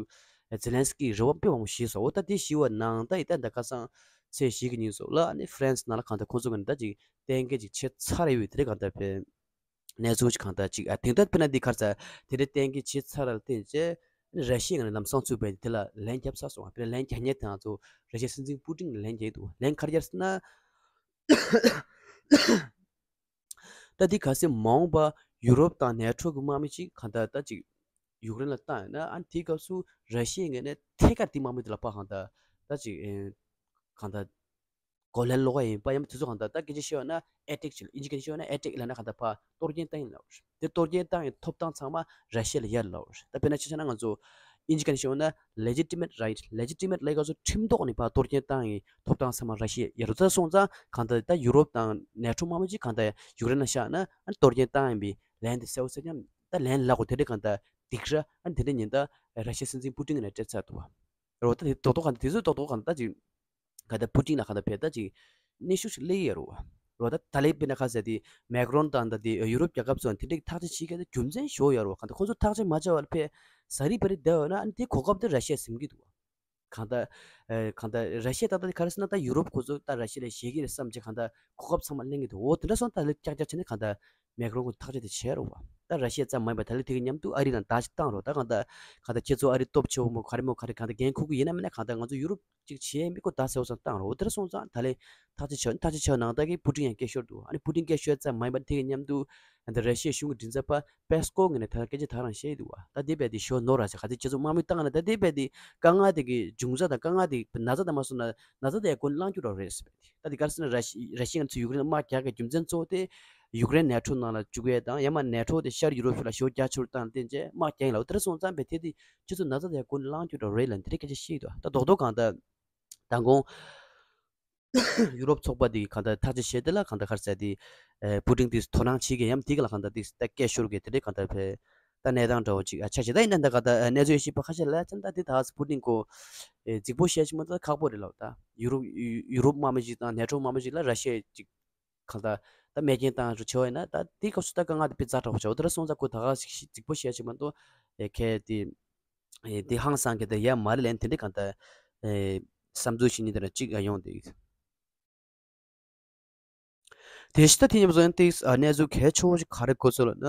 ཛེ་ལན་སི་ཀི་རེ་བ་དཔེ་མང་པོ་ཞིག་སོང་། འོ་ད་དེ་ཞི་བ་ནང་ད་ཡི་ད་ད་ཁ་སང་ཚེས་བཞི་གི་ཉིན་སོགས་ལ་ཨ་ནི་ཧྥ་རན་སི་ནང་ལ་གང་ལྟར་ཁོང་ཚོ་གི་ད་ཅིག་གཏན་འཁེལ་ཅིག་བྱས་ཚར་རེ་ཡོད་དེ་རེད། གང་ལྟར་བས་གནས་ཚུལ་ཅིག་གང་ལྟར་ཅིག་ཨ་དེང་ད་དཔེར་ན་འདི་ཁར་ཚ་དེ་འདྲའི་གཏན་འཁེལ་བྱས་ཚར་ར་ལ་བརྟེན་བྱས་ཨ་ནི་ར་ཤི་ཡ་ནས་ལམ་སང་ཚུགས་པས་དེ་ལ་ལན་རྒྱབ་ཚར་སོང་བ། དེ་ལ་ལན་རྒྱག་མཁན་དེ་ང་ཚོ་ར་ཤི་ཡའི་སྲིད་འཛིན་པུ་ཏིན་ལན་རྒྱག་འདུག་ལན་ག་རེ་རྒྱབ་ཟེར་ན། ད་འདི་གལ་སྲིད་མ་འོངས་པ་ཡུ་རོབ་དང་ནེ་ཊོ་གི་དམག་མི་གཅིག་གང་ལྟར་ད་ཅིག་ཡུཀ་རེན་ལ་བཏང་ཡོད་ན་ཨ་ནི་དེའི་སྐབས་སུ་ར་ཤི་ཡའི་ངོས་ནས་ཐད་ཀར་དེ་དམག་མི་དེ་ལ་ཕར་གང་ལྟར་ད་ཅིག་ཨེ་གང་ལྟར་གོ་ལན་སློག་ག་ཡིན་པ་ཡང་དེ་ཚོ་གང་ལྟར་ད་སྐད་ཆ་བཤད་ཡོད་ན་ཨེ་ཊེག་ཅིག་ལ་ཨིན་ཇི་སྐད་ཆ་བཤད་ཡོད་ན་ཨེ་ཊེག་ལབ་ན་གང་ལྟར་ཕར་གཏོར་སྐྱོན་བཏང་ཡིན་ལབ་རེད། དེ་གཏོར་སྐྱོན་བཏང་ཡིན་ཐོབ་ཐང་ཚང་མ་ར་ཤི་ཡ་ལ་ཡོད་ལབ་རེད། ད་དཔེར་ན་ཆ་བཞག་ན་ང་ཚོ་ཨིན་ཇི་སྐད་ནས་བཤད་ཡོད་ན་legitimate right legitimate ལབ་ཡ་ག་ཚོ་ཁྲིམས་ཐོག་ནས་ཕར་གཏོར་སྐྱོན་བཏང་ཡིན་ཐོབ་ཐང་ཚང་མ་ར་ཤི་ཡ་ལ་ཡོད་རེད། ད་སོང་ཙང་གང་ལྟར་ད་ཡུ་རོབ་དང་ནེ་ཊོ་དམག་མི་གཅིག་གང་ལྟར་ཡུཀ་རེན་ལ་བཞག་ན་ཨ་ནི་གཏོར་སྐྱོན་བཏང་ཡིན་པའི་ལན་དེ་གསལ་པོ་གསལ་རྐྱང་ད་ལན་ལབ་དགོས་དེ་འདྲ་གང་ལྟར་སྡིགས་ར་ཨ་ནི་དེ་འདྲ་ཉིན་ད་ར་ཤི་ཡའི་སྲིད་འཛིན་པུ་ཏིན་ནས་སྤྲད་ཚར་འདུག་བ། རོ་ད་དེ་རྡོག་རྡོག་གང་ལྟར་དེ་ཚོ་རྡོག་རྡོག་གང་ལྟར་ཅིག་ག་ད་པུ་ཏིན་ལ་ག་ད་བས་ད་ཅིག་གནོན་ཤུགས་ཤིག་སླེབས་ཡོད་རེད་བ། རོ་ད་ད་ལས་དཔེར་ན་ཁ་ཟེར་དེ་མེག་རོན་དང་ད་དེ་ཡུ་རོབ་རྒྱལ་ཁབ་ཚོ་དེ་འདྲའི་ཐག་གཅོད་བྱེད་མཁན་དེ་རྒྱུ་མཚན་ཞིག་ཡོད་རེད་བ། གང་ལྟར་ཁོང་ཚོ་ཐག་གཅོད་མ་བྱས་པར་ཕེ་ཟ་རི་བ་རི་བསྡད་ཡོད་ན་ཨ་ནི་དེ་གོ་སྐབས་དེ་ར་ཤི་ཡས་ཟིན་གྱི་འདུག་བ། གང་ལྟར་ཨེ་གང་ལྟར་ར་ཤི་ཡས་ད་ལྟ་ག་རེ་ཟེར་ན་ད་ཡུ་རོབ་ཁོ་ཚོ་ད་ར་ཤི་ཡ་ལ་ཞེད་ཀྱི་རེད་བསམ་བྱས་གང་ལྟར་གོ་སྐབས་ཚང་མ་ལེན་གྱི་འདུག་འོ་དེ་འདྲ་སོང་ད་ལས་ཀྱག་ཀྱག་བྱས་ནས་གང་ལྟར་མེག་རོན་ཁོ་ཐག་གཅོད་དེ་བྱས་རེད་བ། ད་ར་ཤི་ཡ་ཙམ་མ་ཡིན་པར་ད་ལན་དེ་གི་མཉམ་དུ་ཨ་རི་ལ་བརྡ་ཞིག་བཏང་རོགས། ད་གང་ལྟར་གང་ལྟར་ཁྱེད་ཚོ་ཨ་རི་སྟོབས་ཆེ་བོ་མོ་ག་རེ་མོ་ག་རེ་གང་ལྟར་འགན་འཁུར་གི་ཡིན་ན་མིན་ན་གང་ལྟར་ང་ཚོ་ཡུ་རོབ་ཅིག་བྱེད་ཡས་མི་ཁོ་ད་ཟེར་བ་ཙམ་བཏང་རོགས། འོ་དེ་འདྲ་སོང་ཙང་ད་ལན་ཐག་གཅོད་བྱས་ཐག་གཅོད་བྱས་ནང་ལྟར་གི་པུ་ཏིན་ཡང་སྐད་ཤོར་འདུག་ཨ་ནི་པུ་ཏིན་སྐད་ཤོར་ཙམ་མ་ཡིན་པར་དེ་གི་མཉམ་དུ་ད་ར་ཤི་ཡའི་གཞུང་གི་མགྲིན་ཚབ་པ་པེ་སི་ཀོབ་ངོས་ནས་ད་སྐད་ཆ་ད་རང་བཤད་འདུག་བ། ད་དེ་བས་དེ་ཤོར་ནོར་ར་ཟེར་ག་ཚོད་ཁྱེད་ཚོ་དམག་མི་བཏང་ན་ད་དེ་བས་དེ་དཀའ་ངལ་དེ་གི་འབྱུང་རྩ་དང་དཀའ་ངལ་དེ་ན་ཚ་དང་མ་སོང་ན་ན་ཚ་དེ་ཡང་ཀུན་བསླངས་རྒྱུ་ར་རེད་ཟེར་བས། ད་དེ་ག་རེ་ཟེར་ན་ར་ཤི་ར་ཤི་ཡ་ང་ཚོ་ཡུཀ་རེན་ལ་དམག་རྒྱག་གི་རྒྱུ་མཚན་གཙོ་བོ་དེ་ཡུཀ་རེན་ནེ་ཊོ་ནང་ལ་བཅུག་ཡས་དང་ཡང་མ་ནེ་ཊོ་དེ་ཤར་ཡུ་རོབ་ཕྱོགས་ལ་ཞེ་པོ་རྒྱ་ཆེར་བཏང་བསྟན་བྱས་དམག་རྒྱག་ཡིན་ལ། འོ་དེ་འདྲ་སོང་ཙང་བས་དེ་དེ་ཁྱེད་ཚོ་ན་ཚ་དེ་ཡང་ཀུན་བསླངས་རྒྱུ་ར་རེད་ལ་དེ་འདྲ་སྐད་ཆ་བཤད་འདུག་ད་རྡོག་རྡོག་གང་ལྟར་མདང་དགོང་ཡུ་རོབ་ཚོགས་པ་འདི་གང་ལྟར་ཐག་གཅོད་བྱས་དེ་ལ་གང་ལྟར་ག་རེ་ཟེར་དེ་ཨེ་པུ་ཏིན་འདི་དོ་སྣང་བྱེད་མཁན་ཡང་འདི་ག་ལ་གང་ལྟར་འདི་ད་སྐད་ཤོར་མཁན་དེ་འདྲའི་གང་ལྟར་བས་ད་གནས་སྟངས་འདྲ་བོ་ཅིག་ཨ་ཆགས་བྱས། ད་ཡིན་ན་ད་གང་ལྟར་ཨ་གནས་ཚུལ་ཞིབ་པ་ཁ་ཤས་ལ་ཙམ་ད་འདི་ད་པུ་ཏིན་ཁོ་ཨེ་རྫིག་པོ་བཤད་ཅིག་མ་གཏོགས་ཁག་པོ་རེད་ལབ། ད་ཡུ་རོབ་ཡུ་རོབ་དམག་མི་ཅིག་དང་ནེ་ཊོ་དམག་མི་ཅིག་ལ་ར་ཤི་ཡ་ཅིག་གང་ལྟར་ད་མེ་རྐྱེན་བཏང་རུ་བྱས་པ་ཡིན་ན་ད་འདི་སྐབས་སུ་ད་དཀའ་ངལ་དེ་དཔེ་ཛ་དྲག་པོ་ཆགས། འོ་དེ་འདྲ་སོང་ཙང་ཁོ་ད་ག་ཞིག་རྫིག་པོ་བཤད་ཅིག་མ་གཏོགས་ཨེ་གལ་ཏེ། ཨེ་དེ་ཧང་སང་གི་དེ་ཡ་མ་རེད་ལན་དེ་འདྲ་གང་ལྟར་ཨེ་བསམ་ཚུལ་ཞིག་ནི་དེ་ན་གཅིག་ཡོང་དེ། དེ་ཤི་ད་དེ་ཉིན་བཟོ་ཡང་ཏིག་ཨ་གནས་ཚུལ་གལ་ཆེ་བོ་ཞིག་ག་རེ་གོ་ཚོད་ལ་ན་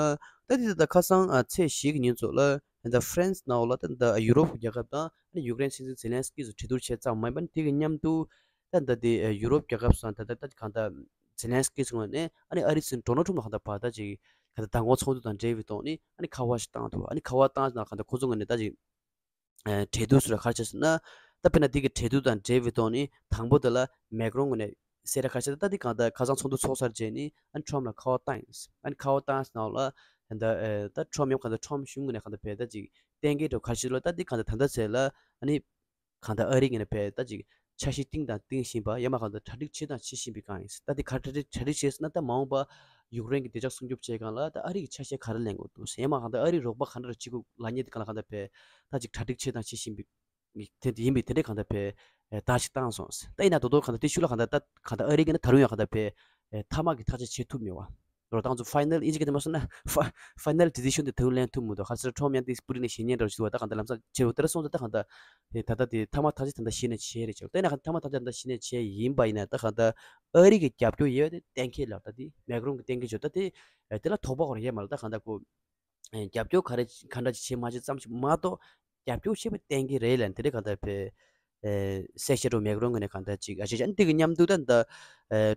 ད་དེ་ད་ཁ་སང་ཨ་ཚེས་བཞི་གི་ཉིན་ཚོ་ལ་ད་ཧྥ་རན་སི་ནང་ལ་ད་ད་ཡུ་རོབ་རྒྱལ་ཁབ་དང་ཨ་ནི་ཡུཀ་རེན་སྲིད་འཛིན་ཛེ་ལན་སི་ཀི་སུ་གྲོས་བསྡུར་བྱས་ཙམ་མ་ཡིན་པ་ནི་དེ་གི་མཉམ་དུ་ད་ད་དེ་ཡུ་རོབ་རྒྱལ་ཁབ་སང་ད་ད་ད་གང་ལྟར་ཛེ་ལན་སི་ཀི་སུ་ངོས་ནས་ཨ་ནི་ཨ་རི་སྲིད་འཛིན་ཌོ་ནལ་ཊམ་ལ་གང་ལྟར་བར་ད་ཅིག་གང་ལྟར་མདང་དགོང་ཚོགས་འདུ་དང་འབྲེལ་བའི་ཐོག་ནས་ཨ་ནི་ཁ་པར་ཞིག་བཏང་འདུག་ཨ་ནི་ཁ་པར་བཏང་ན་གང་ལྟར་ཁོ་ཚོ་ངོས་ནས་ད་ཅིག་གྲོས་བསྡུར་སུ་ལ་ག་རེ་བྱས་ཟེར་ན། ད་དཔེར་ན་འདི་གི་གྲོས་བསྡུར་དང་འབྲེལ་བའི་ཐོག་ནས་དང་པོ་དེ་ལ་མེག་རོན་ངོས་ནས་གསལ་བསྒྲགས་ག་རེ་བྱས་ཟེར་ན། ད་འདི་གང་ལྟར་ཁ་སང་ཚོགས་འདུ་ཚོགས་ཚར་རྗེས་ནི་ཨ་ནི་ཊམ་ལ་ཁ་པར་བཏང་ཡིན། ཨ་ནི་ཁ་པར་བཏང་ཟེར་ནའང་ལ་ད་ད་ཊམ་ཡང་གང་ལྟར་ཊམ་གཞུང་ངོས་ནས་གང་ལྟར་བས་ད་ཅིག་གཏན་འཁེལ་འགྲོ་ག་རེ་བྱས་ལ། ད་འདི་གང་ལྟར་ད་ལྟ་ཚེ་ལ་ཨ་ནི་གང་ལྟར་ཨ་རི་ངོས་ནས་བས་ད་ཅིག་འཆར་གཞི་བཏིང་དང་བཏིང་བཞིན་པ་ཡང་མ་གང་ལྟར་གྲ་སྒྲིག་བྱེད་དང་བྱེད་བཞིན་པའི་སྒང་ཡིན། ད་འདི་ག་གྲ་སྒྲིག་གྲ་སྒྲིག་བྱས་ཟེར་ན། ད་མ་འོངས་པ་ཡུཀ་རེན་གྱི་བདེ་འཇགས་སྲུང་སྐྱོབ་བྱེད་སྒང་ལ་ད་ཨ་རི་གི་ཆ་ཤས་ག་རེ་ལེན་དགོས་འདུག་ཟེར། ཡང་མ་གང་ལྟར་ཨ་རིའི་རོགས་པ་ག་འདྲ་བྱེད་དགོས་ལབ་མཁན་དེ་གང་ལ་གང་ལྟར་བས་ད་ཅིག་གྲ་སྒྲིག་བྱེད་དང་བྱེད་བཞིན་པའི་དེ་ཡིན་པའི་དེ་འདྲའི་གང་ལྟར་བས་བརྡ་ཞིག་བཏང་སོང་། ད་ཡིན་ན་རྡོག་རྡོག་གང་ལྟར་དེ་ཤུལ་ལ་གང་ལྟར་ད་གང་ལྟར་ཨ་རི་གིས་ནི་ད་རུང་ཡང་གང་ལྟར་བས་མཐའ་མ་གི་ཐག་གཅོད་བྱེད་ཐུབ་མེད་པ། རོ་ཏང་ཚོ་ཕའི་ནལ་ཨིན་ཇི་གི་དེ་མ་སོང་ན་ཕ་ཕའི་ནལ་ཌི་སི་ཤན་དེ་ད་རུང་ལེན་ཐུབ་མི་འདུག་ཧ་སེ་ར་ཁྲོམ་ཡང་དེ་སྤུ་རི་ནས་ཞེ་ཉེན་འདྲ་བོ་ཞིག་འདུག་བ། ད་གང་ལྟར་ལམ་སང་བྱེད་རོགས་དེ་ར་སོང་ཙང་ད་གང་ལྟར་ད་ལྟ་དེ་མཐའ་མ་ཐག་གཅོད་ད་ལྟ་གཞི་ནས་བྱས་རེད་ཅེས། ད་ཡིན་ན་མཐའ་མ་ཐག་གཅོད་ད་ལྟ་གཞི་ནས་བྱས་ཡིན་པ་ཡིན་ན་ད་གང་ལྟར་ཨ་རི་གི་རྒྱབ་སྐྱོར་ཡོད་པ་དེ་གཏན་འཁེལ་ལབ། ད་དེ་མེག་རོན་གི་གཏན་འཁེལ་བྱོས། ད་དེ་དེ་ལ་དོགས་པ་གང་ཡང་ཡོད་མ་རེད། ད་གང་ལྟར་ཁོ་རྒྱབ་སྐྱོར་ག་རེ་ག་འདྲ་ཅིག་བྱེད་མ་བྱེད་ཙམ་ཞིག་མ་གཏོགས་རྒྱབ་སྐྱོར་བྱེད་པ་གཏན་འཁེལ་རེད་ལབ་དེ་རེད། གང་ལྟར་བས་གསལ་བཤད་རོ་མེག་རོན་གི་ནས་གང་ལྟར་ཅིག་ཨ་ཅེ་ཅེ་འདི་གི་མཉམ་དུ་ད་ད་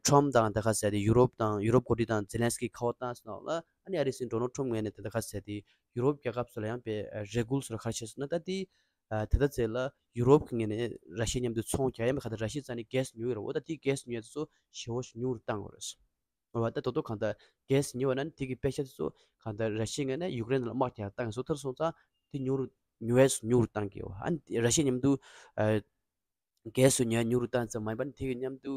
ཁྲོམ་དང་ད་ག་ཟེར་དེ་ཡུ་རོབ་དང་ཡུ་རོབ་འགོ་ཁྲིད་དང་ཛེ་ལན་སི་ཀི་ཁ་པར་བཏང་ཟེར་ནོ་ལ། ཨ་ནི་ཨ་རི་སྲིད་འཛིན་ཌོ་ནལ་ཁྲོམ་ངོས་ནས་ད་ད་ག་ཟེར་དེ་ཡུ་རོབ་རྒྱལ་ཁབ་སུ་ལ་ཡང་བས་རེ་སྐུལ་སུ་ལ་ག་རེ་བྱས་ཟེར་ན། ད་དེ་ད་ད་ཚེ་ལ་ཡུ་རོབ་གི་ངོས་ནས་ར་ཤི་ཡ་མཉམ་དུ་ཚོང་རྒྱག་ཡ་མེད། ག་ད་ར་ཤི་ཡ་རྩ་ནས་གྷེ་སི་ཉོ་ཡོད་རེད། འོ་ད་དེ་གྷེ་སི་ཉོ་ཡ་དེ་ཚོ་ཞེ་པོ་ཞིག་ཉུང་རུ་བཏང་དགོས་རེད། འོ་ད་དོ་དོ་གང་ལྟར་གྷེ་སི་ཉོས་པ་ན་དེ་གི་པེ་ཤ་དེ་ཚོ་གང་ལྟར་ར་ཤི་ཡ་ངོས་ནས་ཡུཀ་རེན་ལ་དམག་རྒྱག་བཏང་སོང་། དེར་སོང་ཙང་དེ་ཉུང་རུ་ཉོ་ཡས་ཉུང་རུ་བཏང་གི་ཡོད། ཨ་ནི་ར་ཤི་ཡ་མཉམ་དུ་ཨ་གྷེ་སི་ཉོ་ཡ་ཉུང་རུ་བཏང་ཙམ་མ་ཡིན་པར་དེ་གི་མཉམ་དུ་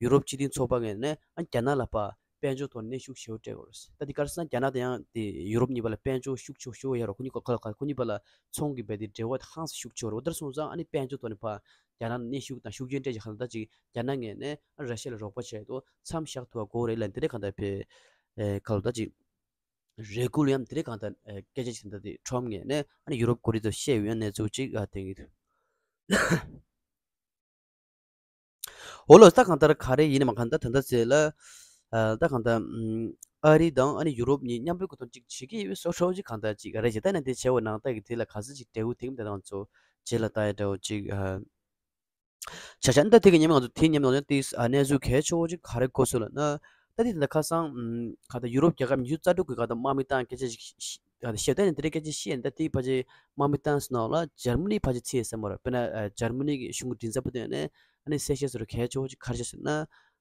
ཡུ་རོབ་སྤྱི་མཐུན་ཚོགས་པ་ངོས་ནས་ཨ་རྒྱ་ནག་ལ་ཕར་དཔལ་འབྱོར་ཐོག་ནས་གནོན་ཤུགས་ཞེ་པོ་སྤྲད་དགོས་རེད། ད་དེ་ག་རེ་ཟེར་ན་རྒྱ་ནག་དང་ཡང་དེ་ཡུ་རོབ་གཉིས་བར་ལ་དཔལ་འབྱོར་ཤུགས་ཆེ་ཤོས་ཡོད་རེད། ཁོ་གཉིས་ཁོ་ཁོ་ཁོ་གཉིས་བར་ལ་ཚོང་གི་བས་དེ་འབྲེལ་བ་དེ་ཧང་སང་ཤུགས་ཆེ་རེད། འོ་དེར་སོང་ཙང་ཨ་ནི་དཔལ་འབྱོར་ཐོག་ནས་ཕར་རྒྱ་ནག་ལ་གནོན་ཤུགས་དང་ཤུགས་རྐྱེན་སྤྲད་ཅིག་གང་ལྟར་ཅིག་རྒྱ་ནག་ངོས་ནས་ཨ་ར་ཤི་ཡ་ལ་རོགས་པ་བྱས་ཏེ་མཚམས་བཞག་ཐུབ་པ་དགོས་རེད་ལབ་དེ་འདྲ་གང་ལྟར་བས་ཨེ་ག་ལ་ད་ཅིག་རེ་སྐུལ་ཡང་དེ་འདྲ་གང་ལྟར་ཨེ་སྐད་ཆ་ཅིག་ད་ལྟ་དེ་ཁྲོམ་ངོས་ནས་ཨ་ནི་ཡུ་རོབ་འགོ་ཁྲིད་ཚོ་བཤད་ཡོད་གནས་ཚུལ་ཅིག་ཨ་དེ་གི་འོ་ལོ། ད་གང་ལྟར་ག་རེ་ཡིན་ནའང་གང་ལྟར་ད་ལྟ་ཚེ་ལ་ཨ་ད་གང་ལྟར་ཨམ་ཨ་རི་དང་ཨ་ནི་ཡུ་རོབ་གཉིས་མཉམ་པོའི་གོ་དོན་གཅིག་བྱེད་ཀྱི་ཡོད་པའི་བཟོ་འདྲ་ཅིག་གང་ལྟར་ཅིག་རེད་ཅེས། ད་ནི་དེ་བྱས་པ་ནང་ལྟར་གྱི་དེ་ལ་ག་ཚོད་ཅིག་འབྲས་བུ་ཐེངས་དེ་དང་ཚོ་རྗེས་ལ་ལྟ་ཡ་འདྲ་བོ་ཅིག་ཨ་ཆ་ཆ་ད་དེ་གི་ཉམས་ང་ཚོ་དེ་ཉམས་ང་ཚོ་དེ་ཨ་གནས་ཚུལ་གལ་ཆེ་བོ་ཅིག་ག་རེ་གོ་སོང་ལབ་ན། ད་དེ་ད་ལྟ་ཁ་སང་ཨམ་གང་ལྟར་ཡུ་རོབ་རྒྱལ་ཁབ་ཉི་ཤུ་རྩ་དྲུག་གི་གང་ལྟར་དམག་མི་བཏང་སྐད་ཆ་ཞིག་ཨ་ཤེས་ད་ནི་དེ་འདྲའི་སྐད་ཆ་བཤད་ཡིན། ད་དེའི་ཕལ་ཆེར་དམག་མི་བཏང་ཟེར་ནོ་ལ་འཇར་མ་ནི་ཕལ་ཆེར་ཚུད་ཡོད་བསམ་པ་རེད། དཔེར་ན་ཨ་འཇར་མ་ནི་གི་གཞུང་གི་མགྲིན་ཚབ་པ་དེ་ནས་ཨ་ནི་གསལ་བཤད་བཟོ་འདྲ་གལ་ཆེ་བོ་ཅིག་ག་རེ་བྱས་ཟེར་ན།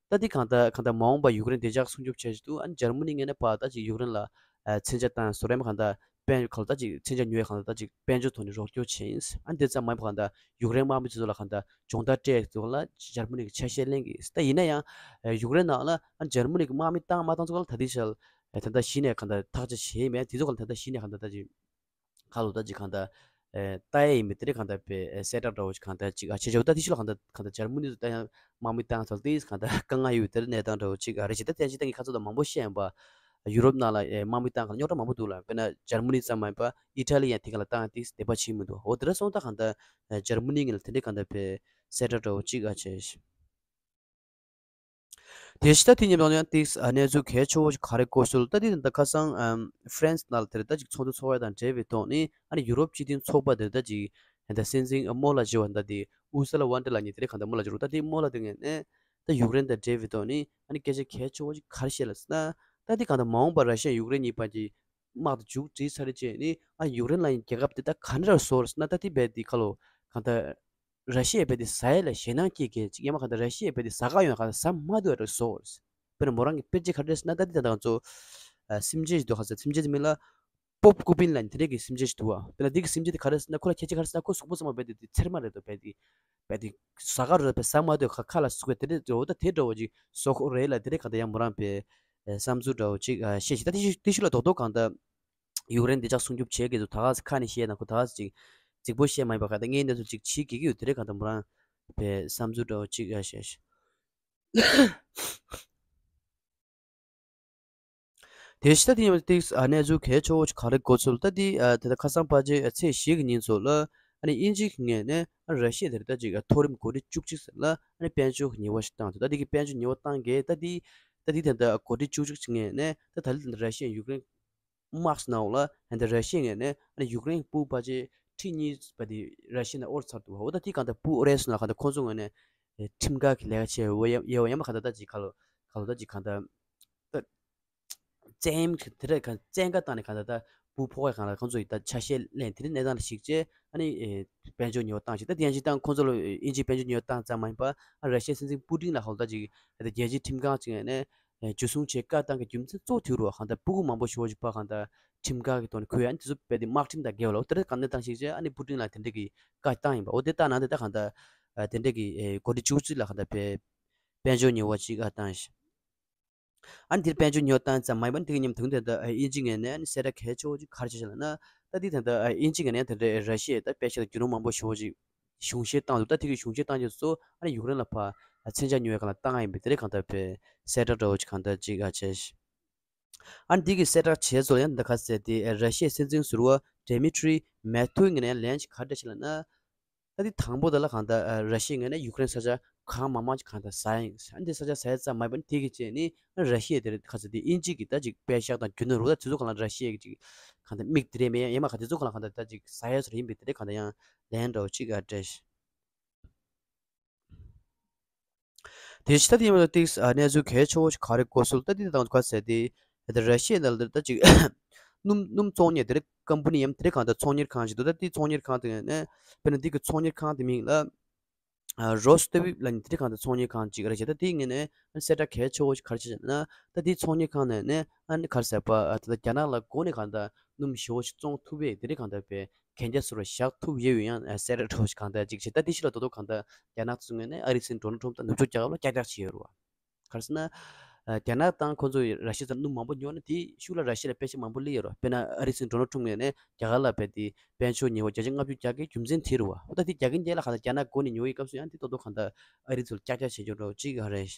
ད་དེ་གང་ལྟར་གང་ལྟར་མ་འོངས་པ་ཡུཀ་རེན་བདེ་འཇགས་སྲུང་སྐྱོབ་བྱེད་ཀྱི་འདུག་ཨ་ནི་འཇར་མ་ནི་ངོས་ནས་ཕར་ད་ཅིག་ཡུཀ་རེན་ལ་ཨ་མཚོན་ཆ་བཏང་བཟོ་འདྲ་མ་གང་ལྟར་དཔལ་གང་ལྟར་ཅིག་མཚོན་ཆ་ཉོ་ཡས་གང་ལྟར་ཅིག་དཔལ་འབྱོར་ཐོག་ནས་རོགས་སྐྱོར་བྱས་ཡིན། ཨ་ནི་དེ་ཙམ་མ་ཡིན་པ་གང་ལྟར་ཡུཀ་རེན་དམག་མི་ཚོ་ལ་གང་ལྟར་སྦྱོང་བརྡར་སྤྲད་ཡས་ཚོ་ལ་འཇར་མ་ནི་གི་ཆ་ཤས་ལེན་གྱི་ཡིན། ད་ཡིན་ན་ཡང་ཨ་ཡུཀ་རེན་ནང་ལ་ཨ་ནི་འཇར་མ་ནི་གི་དམག་མི་བཏང་མ་བཏང་ཚོ་ལ་ད་ལྟའི་ཆར་ཨ་ད་ལྟ་གཞི་ནས་གང་ལྟར་ཐག་གཅོད་བྱས་མེད། དེ་ཚོ་གང་ལྟར་ད་ལྟ་གཞི་ནས་གང་ལྟར་ད་ཅིག་ཁ་ལོ་ད་ཅིག་གང་ལྟར་ཨེ་ལྟ་ཡས་ཡིན་པས་དེ་རིང་གང་ལྟར་པའི་ཨེ་གསལ་བསྒྲགས་འདྲ་བོ་ཅིག་གང་ལྟར་ཅིག་ཨ་བྱེད་ཆོག་ད་དེ་ཤུལ་ལ་གང་ལྟར་གང་ལྟར་འཇར་མ་ནི་ཚོ་ད་ཡང་དམག་མི་བཏང་ཚར་ཏེ་གང་ལྟར་དཀའ་ངལ་ཡོད་དེར་གནས་སྟངས་འདྲ་བོ་ཅིག་ཨ་རེད་ཅིག་ད་བསྟན་ཅིག་ད་ངས་ཁ་ཚོ་དང་མང་པོ་བཤད་ཡིན་པ། ཡུ་རོབ་ནང་ལ་ཨེ་དམག་མི་བཏང་གང་རྙོག་དྲ་མང་པོ་འདུག་ལ། དཔེར་ན་འཇར་མ་ནི་ཙམ་མ་ཡིན་པ་ཨི་ཊ་ལི་ཡང་དེ་ག་ལ་བཏང་ཏེ་བདེ་བ་བྱེད་མི་འདུག་འོ་དེ་འདྲ་སོང་ད་གང་ལྟར་ཨེ་འཇར་མ་ནི་ངོས་ལ་དེ་འདྲའི་གང་ལྟར་པའི་གསལ་བསྒྲགས་འདྲ་བོ་ཅིག་ཨ་བྱས། དེ་བཞིན་ད་དེ་མཉམ་དུ་ཡང་ཏིག་ཨ་གནས་ཚུལ་གལ་ཆེ་བོ་ཞིག་ག་རེ་གོ་སོང་ལབ་ད་དེ་ད་ཁ་སང་ཨམ་ཧྥ་རན་སི་ནང་ལ་དེར་ད་ཅིག་ཚོགས་འདུ་ཚོགས་ཡ་དང་འབྲེལ་བའི་ཐོག་ནས་ཨ་ནི་ཡུ་རོབ་སྤྱི་མཐུན་ཚོགས་པ་དེར་ད་ཅིག་ད་སྲིད་འཛིན་སྨོ་ལ་ཅེ་བ་ད་དེ་ཨུ་སུ་ལ་ཝན་ཏེ་ལ་ཉིད་དེ་རེད་གང་ལྟར་སྨོ་ལ་ཅེ་རུ་ད་དེ་སྨོ་ལ་དེ་ངས་ནས་ད་ཡུཀ་རེན་དང་འབྲེལ་བའི་ཐོག་ནས་ཨ་ནི་སྐད་ཆ་གལ་ཆེ་བོ་ཞིག་ག་རེ་བཤད་ལབ་ཟེར་ན་ད་དེ་གང་ལྟར་མ་འོངས་པར་ར་ཤི་ཡ་ཡུཀ་རེན་གཉིས་བར་གྱི་དམག་དེ་མཇུག་སྒྲིལ་ཚར་རྗེས་ནི་ཨ་ཡུཀ་རེན་ལ་ཡང་རྒྱལ་ཁབ་དེ་ད་ག་འདྲ་བཟོ་རེད་ཟེར་ན་ད་དེ་རྦད་དེ་ཁ་ལོ་གང་ལྟར། ར་ཤི་ཡས་རྦད་དེ་ཟ་ཡས་ལ་ཞེད་སྣང་སྐྱེ་གལ་ཅིག་ཡང་མ་གང་ལྟར་ར་ཤི་ཡས་རྦད་དེ་ཟ་ག་ཡོང་གང་ལྟར་ཟ་མ་ཐུབ་ཡ་འདྲ་བཟོ་བོར། དཔེར་ན་མོ་རང་གི་དཔེར་བརྗོད་ག་རེ་ཟེར་ན་ད་དེ་ད་ང་ཚོ་ཨ་སེམས་ཅན་ཞིག་འདུག་ག་ཟེར་སེམས་ཅན་དེ་མིང་ལ་པོབ་ཀུ་པིན་ལ་དེ་འདྲས་ཀྱི་སེམས་ཅན་ཞིག་འདུག་བ། དཔེར་ན་དེ་གི་སེམས་ཅན་དེ་ག་རེ་ཟེར་ན་ཁོ་ལ་ཁྱད་ཆོས་ག་རེ་ཟེར་ན་ཁོ་གཟུགས་པོ་ཚང་མ་རྦད་དེ་དེ་ཚེར་མ་རེད་འདུག་རྦད་དེ་རྦད་དེ་ཟ་ག་རུ་རྦད་ཟ་མ་ཐུབ་ཁ་ཁ་ལ་ཟུག་པའི་དེ་འདྲས་འདྲ་བོ་ད་དེ་འདྲ་བོ་ཅིག་བཟོ་ཁོ་རེད་ལ་དེ་འདྲས་གང་ལྟར་ཡང་མོ་རང་པའི་བསམ་ཚུལ་འདྲ་བོ་ཅིག་བཤད་ཤིག་ད་དེ་ཤུ་དེ་ཤུ་ལ་རྡོག་རྡོག་གང་ལྟར། ཡུཀ་རེན་བདེ་འཇགས་སྲུང་སྐྱོབ་བྱེད་དགོས་འདུག་ད་ག་ས་ཁ་ནས་བཤད་ན་ཁོ་ད་ག་ས་ཅིག་རྫིག་པོ་བཤད་མ་ཡིན་པ་ག་ད་ངའི་གནས་ཚུལ་ཅིག་བྱེད་དགོས་ཀྱི་ཡོད་དེ་རེད་ག་ད་མོ་རང་པའི་བསམ་ཚུལ་འདྲ་བོ་ཅིག་ཨ་བཤད་ཤིག་དེ་ཕྱི་ད་དེ་ཡིན་པ་ཏིག་ཨ་གནས་ཚུལ་གལ་ཆེ་བོ་ཅིག་ག་རེ་གོ་ཚུལ་ད་དེ་ཨ་དེ་ད་ཁ་སང་ཕལ་ཆེར་ཚེས་བཞི་གི་ཉིན་ཚོ་ལ་ཨ་ནི་དབྱིན་ཇི་གི་ངོས་ནས་ཨ་ནི་ར་ཤི་ཡ་དེར་ད་ཅིག་མཐོ་རིམ་འགོ་ཁྲིད་བཅུ་གཅིག་ཟེར་ལ་ཨ་ནི་དཔལ་འབྱོར་གྱི་ཉེས་པ་ཞིག་བཏང་འདུག་ད་དེ་གི་དཔལ་འབྱོར་ཉེས་པ་བཏང་གས་ད་དེ་ད་དེ་དེ་ད་འགོ་ཁྲིད་བཅུ་གཅིག་ངོས་ནས་ད་ད་ལི་དེ་ད་ར་ཤི་ཡ་ཡུཀ་རེན་དམག་སྣང་ལ་ཧན་ད་ར་ཤི་ཡ་ངོས་ནས་ཨ་ནི་ཡུཀ་རེན་སྤུ་པ་ཅེ་ཁྲི་གཉིས་པ་དེ་ར་ཤི་ཡ་ནས་དབོར་ཚར་འདུག་འོ་ད་དེ་གང་ལྟར་སྤུ་དབོར་ཡས་སོང་ན་གང་ལྟར་ཁོང་ཚོ་ངོས་ནས་ཁྲིམས་འགལ་གྱི་ལས་ཀ་བྱས་འོ་ཡ་ཡ་འོ་ཡ་མ་གང་ལྟར་ད་ཅིག་ག་ལོ་ག་ལོ་ད་ཅིག་གང་ལྟར་ད་བཙན་གྱི་དེ་རེད་གང་བཙན་བཀའ་བཏང་ནས་གང་ལྟར་ད་སྤུ་ཕོག་ཡ་གང་ལ་ཁོང་ཚོ་ཡི་ད་ཆ་ཤས་ལེན་དེ་རིང་གནས་སྟངས་ལ་གཞིགས་རྗེས་ཨ་ནི་དཔལ་འབྱོར་ཉེས་པ་བཏང་ཞིག་ད་དེ་ཡང་ཅིག་བཏང་ཁོང་ཚོ་ལ་དབྱིན་ཇིའི་དཔལ་འབྱོར་ཉེས་པ་བཏང་ཙམ་མ་ཡིན་པ་ཨ་ར་ཤི་ཡ་སྲིད་འཛིན་པུ་ཏིན་ལ་ཧོལ་ད་ཅིག་ད་རྒྱལ་སྤྱིའི་ཁྲིམས་ཁང་ཅིག་ནས། འཇུ་བཟུང་བྱེད་བཀའ་བཏང་གི་རྒྱུ་མཚན་གཙོ་བོ་དེ་རུ་གང་ལྟར་སྤུ་གུ་མང་པོ་ཞེ་པོ་ཅིག་ཕ་གང་ལྟར་ཁྲིམས་འགལ་གྱི་ཐོག་ནས་ཁུར་ཡ་ཨ་ནི་དེ་ཚོ་རྦད་དེ་དམག་ཁྲིམས་དང་འགལ་བ་ལ་འོ་དེ་འདྲ་གང་ལྟར་བཏང་ཞིག་བྱས་ཨ་ནི་པུ་ཏིན་ལ་དེ་འདྲ་གི་བཀའ་བཏང་ཡིན་པ་འོ་དེ་བཏང་ན་དེ་ད་གང་ལྟར་དེ་འདྲ་གི་འགོ་ཁྲིད་བཅུ་གཅིག་ལ་གང་ལྟར་དཔལ་དཔལ་འབྱོར་ཉེས་པ་ཅིག་བཏང་ཞིག་ཨ་ནི་དེར་དཔལ་འབྱོར་ཉེས་པ་བཏང་ཙམ་མ་ཡིན་པ་ཨ་ནི་དེ་གི་མཉམ་དུ་དེ་ད་དབྱིན་ཇི་ངོས་ནས་ཨ་ནི་གསལ་བསྒྲགས་གལ་ཆེ་བོ་ཅིག་ག་རེ་བྱས་ཤག་ལབ་ན་ད་དེ་ད་ད་དབྱིན་ཇི་ངོས་ནས་ད་རེ་ར་ཤི་ཡ་ད་དཔེ་ཆ་ལ་རྒྱུ་ནོར་མང་པོ་ཞེ་པོ་ཅིག་གཞུང་བཞེས་བཏང་འདུག་ད་དེ་གི་གཞུང་བཞེས་བཏང་རྗེས་སུ་ཨ་ནི་ཡུཀ་རེན་ལ་ཕར་མཚོན་ཆ་ཉོ་བའི་སྒང་ལ་བཏང་ཡིན་པའི་དེ་རིང་གང་ལྟར་བའི་གསལ་བསྒྲགས་འདྲ་བོ་ཅིག་གང་ལྟར་ཅིག་ཨ་བྱས་ཤག་ཨ་ནི་དེ་གི་གསལ་བསྒྲགས་བྱས་ཚོ་ཡང་འདི་ག་ཟེར་ཏེ་ར་ཤི་ཡའི་སྲིད་འཛིན་ཟུར་པ་ཌི་མི་ཊི་རི་མེ་ཐུ་ངོས་ནས་ལན་ཅིག་ག་རེ་བྱས་ལབ་ན། ད་དེ་དང་པོ་དེ་ལ་གང་ལྟར་ར་ཤི་ཡའི་ངོས་ནས་ཡུཀ་རེན་ས་ཆ་གང་མང་མང་ཅིག་གང་ལྟར་ཟ་ཡིན། ཨ་ནི་དེ་ས་ཆ་ཟ་ཡ་ཙམ་མ་ཡིན་པ་ནི་དེ་གི་རྗེས་ནི་ར་ཤི་ཡ་དེ་རེད་ག་ཟེར་ཏེ་དབྱིན་ཇི་གི་ད་ཅིག་པད་ཤག་དང་རྒྱུ་ནོར་རུ་ད་དེ་ཚོ་གང་ལ་ར་ཤི་ཡ་གི་ཅིག་གང་ལྟར་མིག་དེ་རེད་མེད་ཡང་མ་ག་དེ་ཚོ་གང་ལ་གང་ལྟར་ད་ཅིག་ཟ་ཡ་ཚོ་རེད་ཡིན་པའི་དེ་རེད་གང་ལྟར་ཡང་ལན་འདྲ་བོ་ཅིག་ག་སྤྲད་ཤག་དེ་ཕྱི་ད་དེ་ཡིན་པ་ཏིག་ཨ་གནས་ཚུལ་གལ་ཆེ་བོ་ཞིག་ག་རེ་གོ་སོང་ལབ་ད་དེ་དང་ག་ཟེར་ཏེ་ད་ར་ཤི་ཡའི་ནང་ལ་ད་ཅིག་སྣུམ་སྣུམ་བཙོང་མཁན་དེ་རིང་ཀམ་པ་ནི་ཡམ་དེ་རིང་གང་ལྟར་ཚོང་གཉེར་ཁང་ཞིག་འདུག་ད་དེ་ཚོང་གཉེར་ཁང་དེ་ནས་དཔེར་ན་དེ་གི་ཚོང་གཉེར་ཁང་དེ་མིང་ལ་རོ་སི་ཏེ་ཝིབ་ལབ་ནས་དེ་རིང་གང་ལྟར་ཚོང་གཉེར་ཁང་ཅིག་རེད་བྱས། ད་དེའི་ངོས་ནས་གསལ་བསྒྲགས་གལ་ཆེ་བོ་ཞིག་ག་རེ་བྱས་ན་ད་དེ་ཚོང་གཉེར་ཁང་ནས་ནས་ཨ་ནི་ག་རེ་ཟེར་བ་ད་ལྟ་རྒྱ་ནག་ལ་སྒོ་ནས་གང་ལྟར་སྣུམ་ཞེ་བོ་ཞིག་བཙོང་ཐུབ་པས་དེ་རིང་གང་ལྟར་བས། གན་རྒྱ་ཟུར་བཞག་ཐུབ་ཡོད་ཡང་གསལ་བསྒྲགས་འདྲ་བོ་ཞིག་གང་ལྟར་ཅིག་བྱས། ད་དེ་ཕྱི་ལ་དོ་དོ་གང་ལྟར་རྒྱ་ནག་ཚོའི་ངོས་ནས་ཨ་རིའི་སྲིད་འཛིན་ཌོ་ནལ་ཊམ་དང་ནུབ་ཕྱོགས་རྒྱལ་ཁབ་ལ་ཀྱག་ཀྱག་བྱས་ཡོད་རེད་བ། ག་རེ་ཟེར་ན། རྒྱ་ནག་དང་ཁོ་ཚོ་ར་ཤི་ཡ་ཚོར་སྣུམ་མང་པོ་ཉོ་ན་དེའི་ཤུགས་ལ་ར་ཤི་ཡ་ལ་པེ་ཤ་མང་པོ་སླེབས་ཡོད་རེད་བ། དཔེར་ན་ཨ་རིའི་སྲིད་འཛིན་ཌོ་ནལ་ཊམ་ངོས་ནས་རྒྱ་གར་ལ་བས་དེ་དཔལ་འབྱོར་ཉེས་པ་བརྒྱ་ཆ་ལྔ་བཅུ་རྒྱག་གི་རྒྱུ་མཚན་དེ་རེད་བ། འོ་ད་དེ་རྒྱག་གིན་རྒྱག་ལ་གང་ལྟར་རྒྱ་ནག་སྒོ་ནས་ཉོ་ཡི་སྐབས་སུ་ཡང་དེ་ཏོག་ཏོག་གང་ལྟར་ཨ་རི་ཚོར་ཀྱག་ཀྱག་བྱེད་རྒྱུ་འདྲ་བོ་ཅིག་ཡོད་རེད།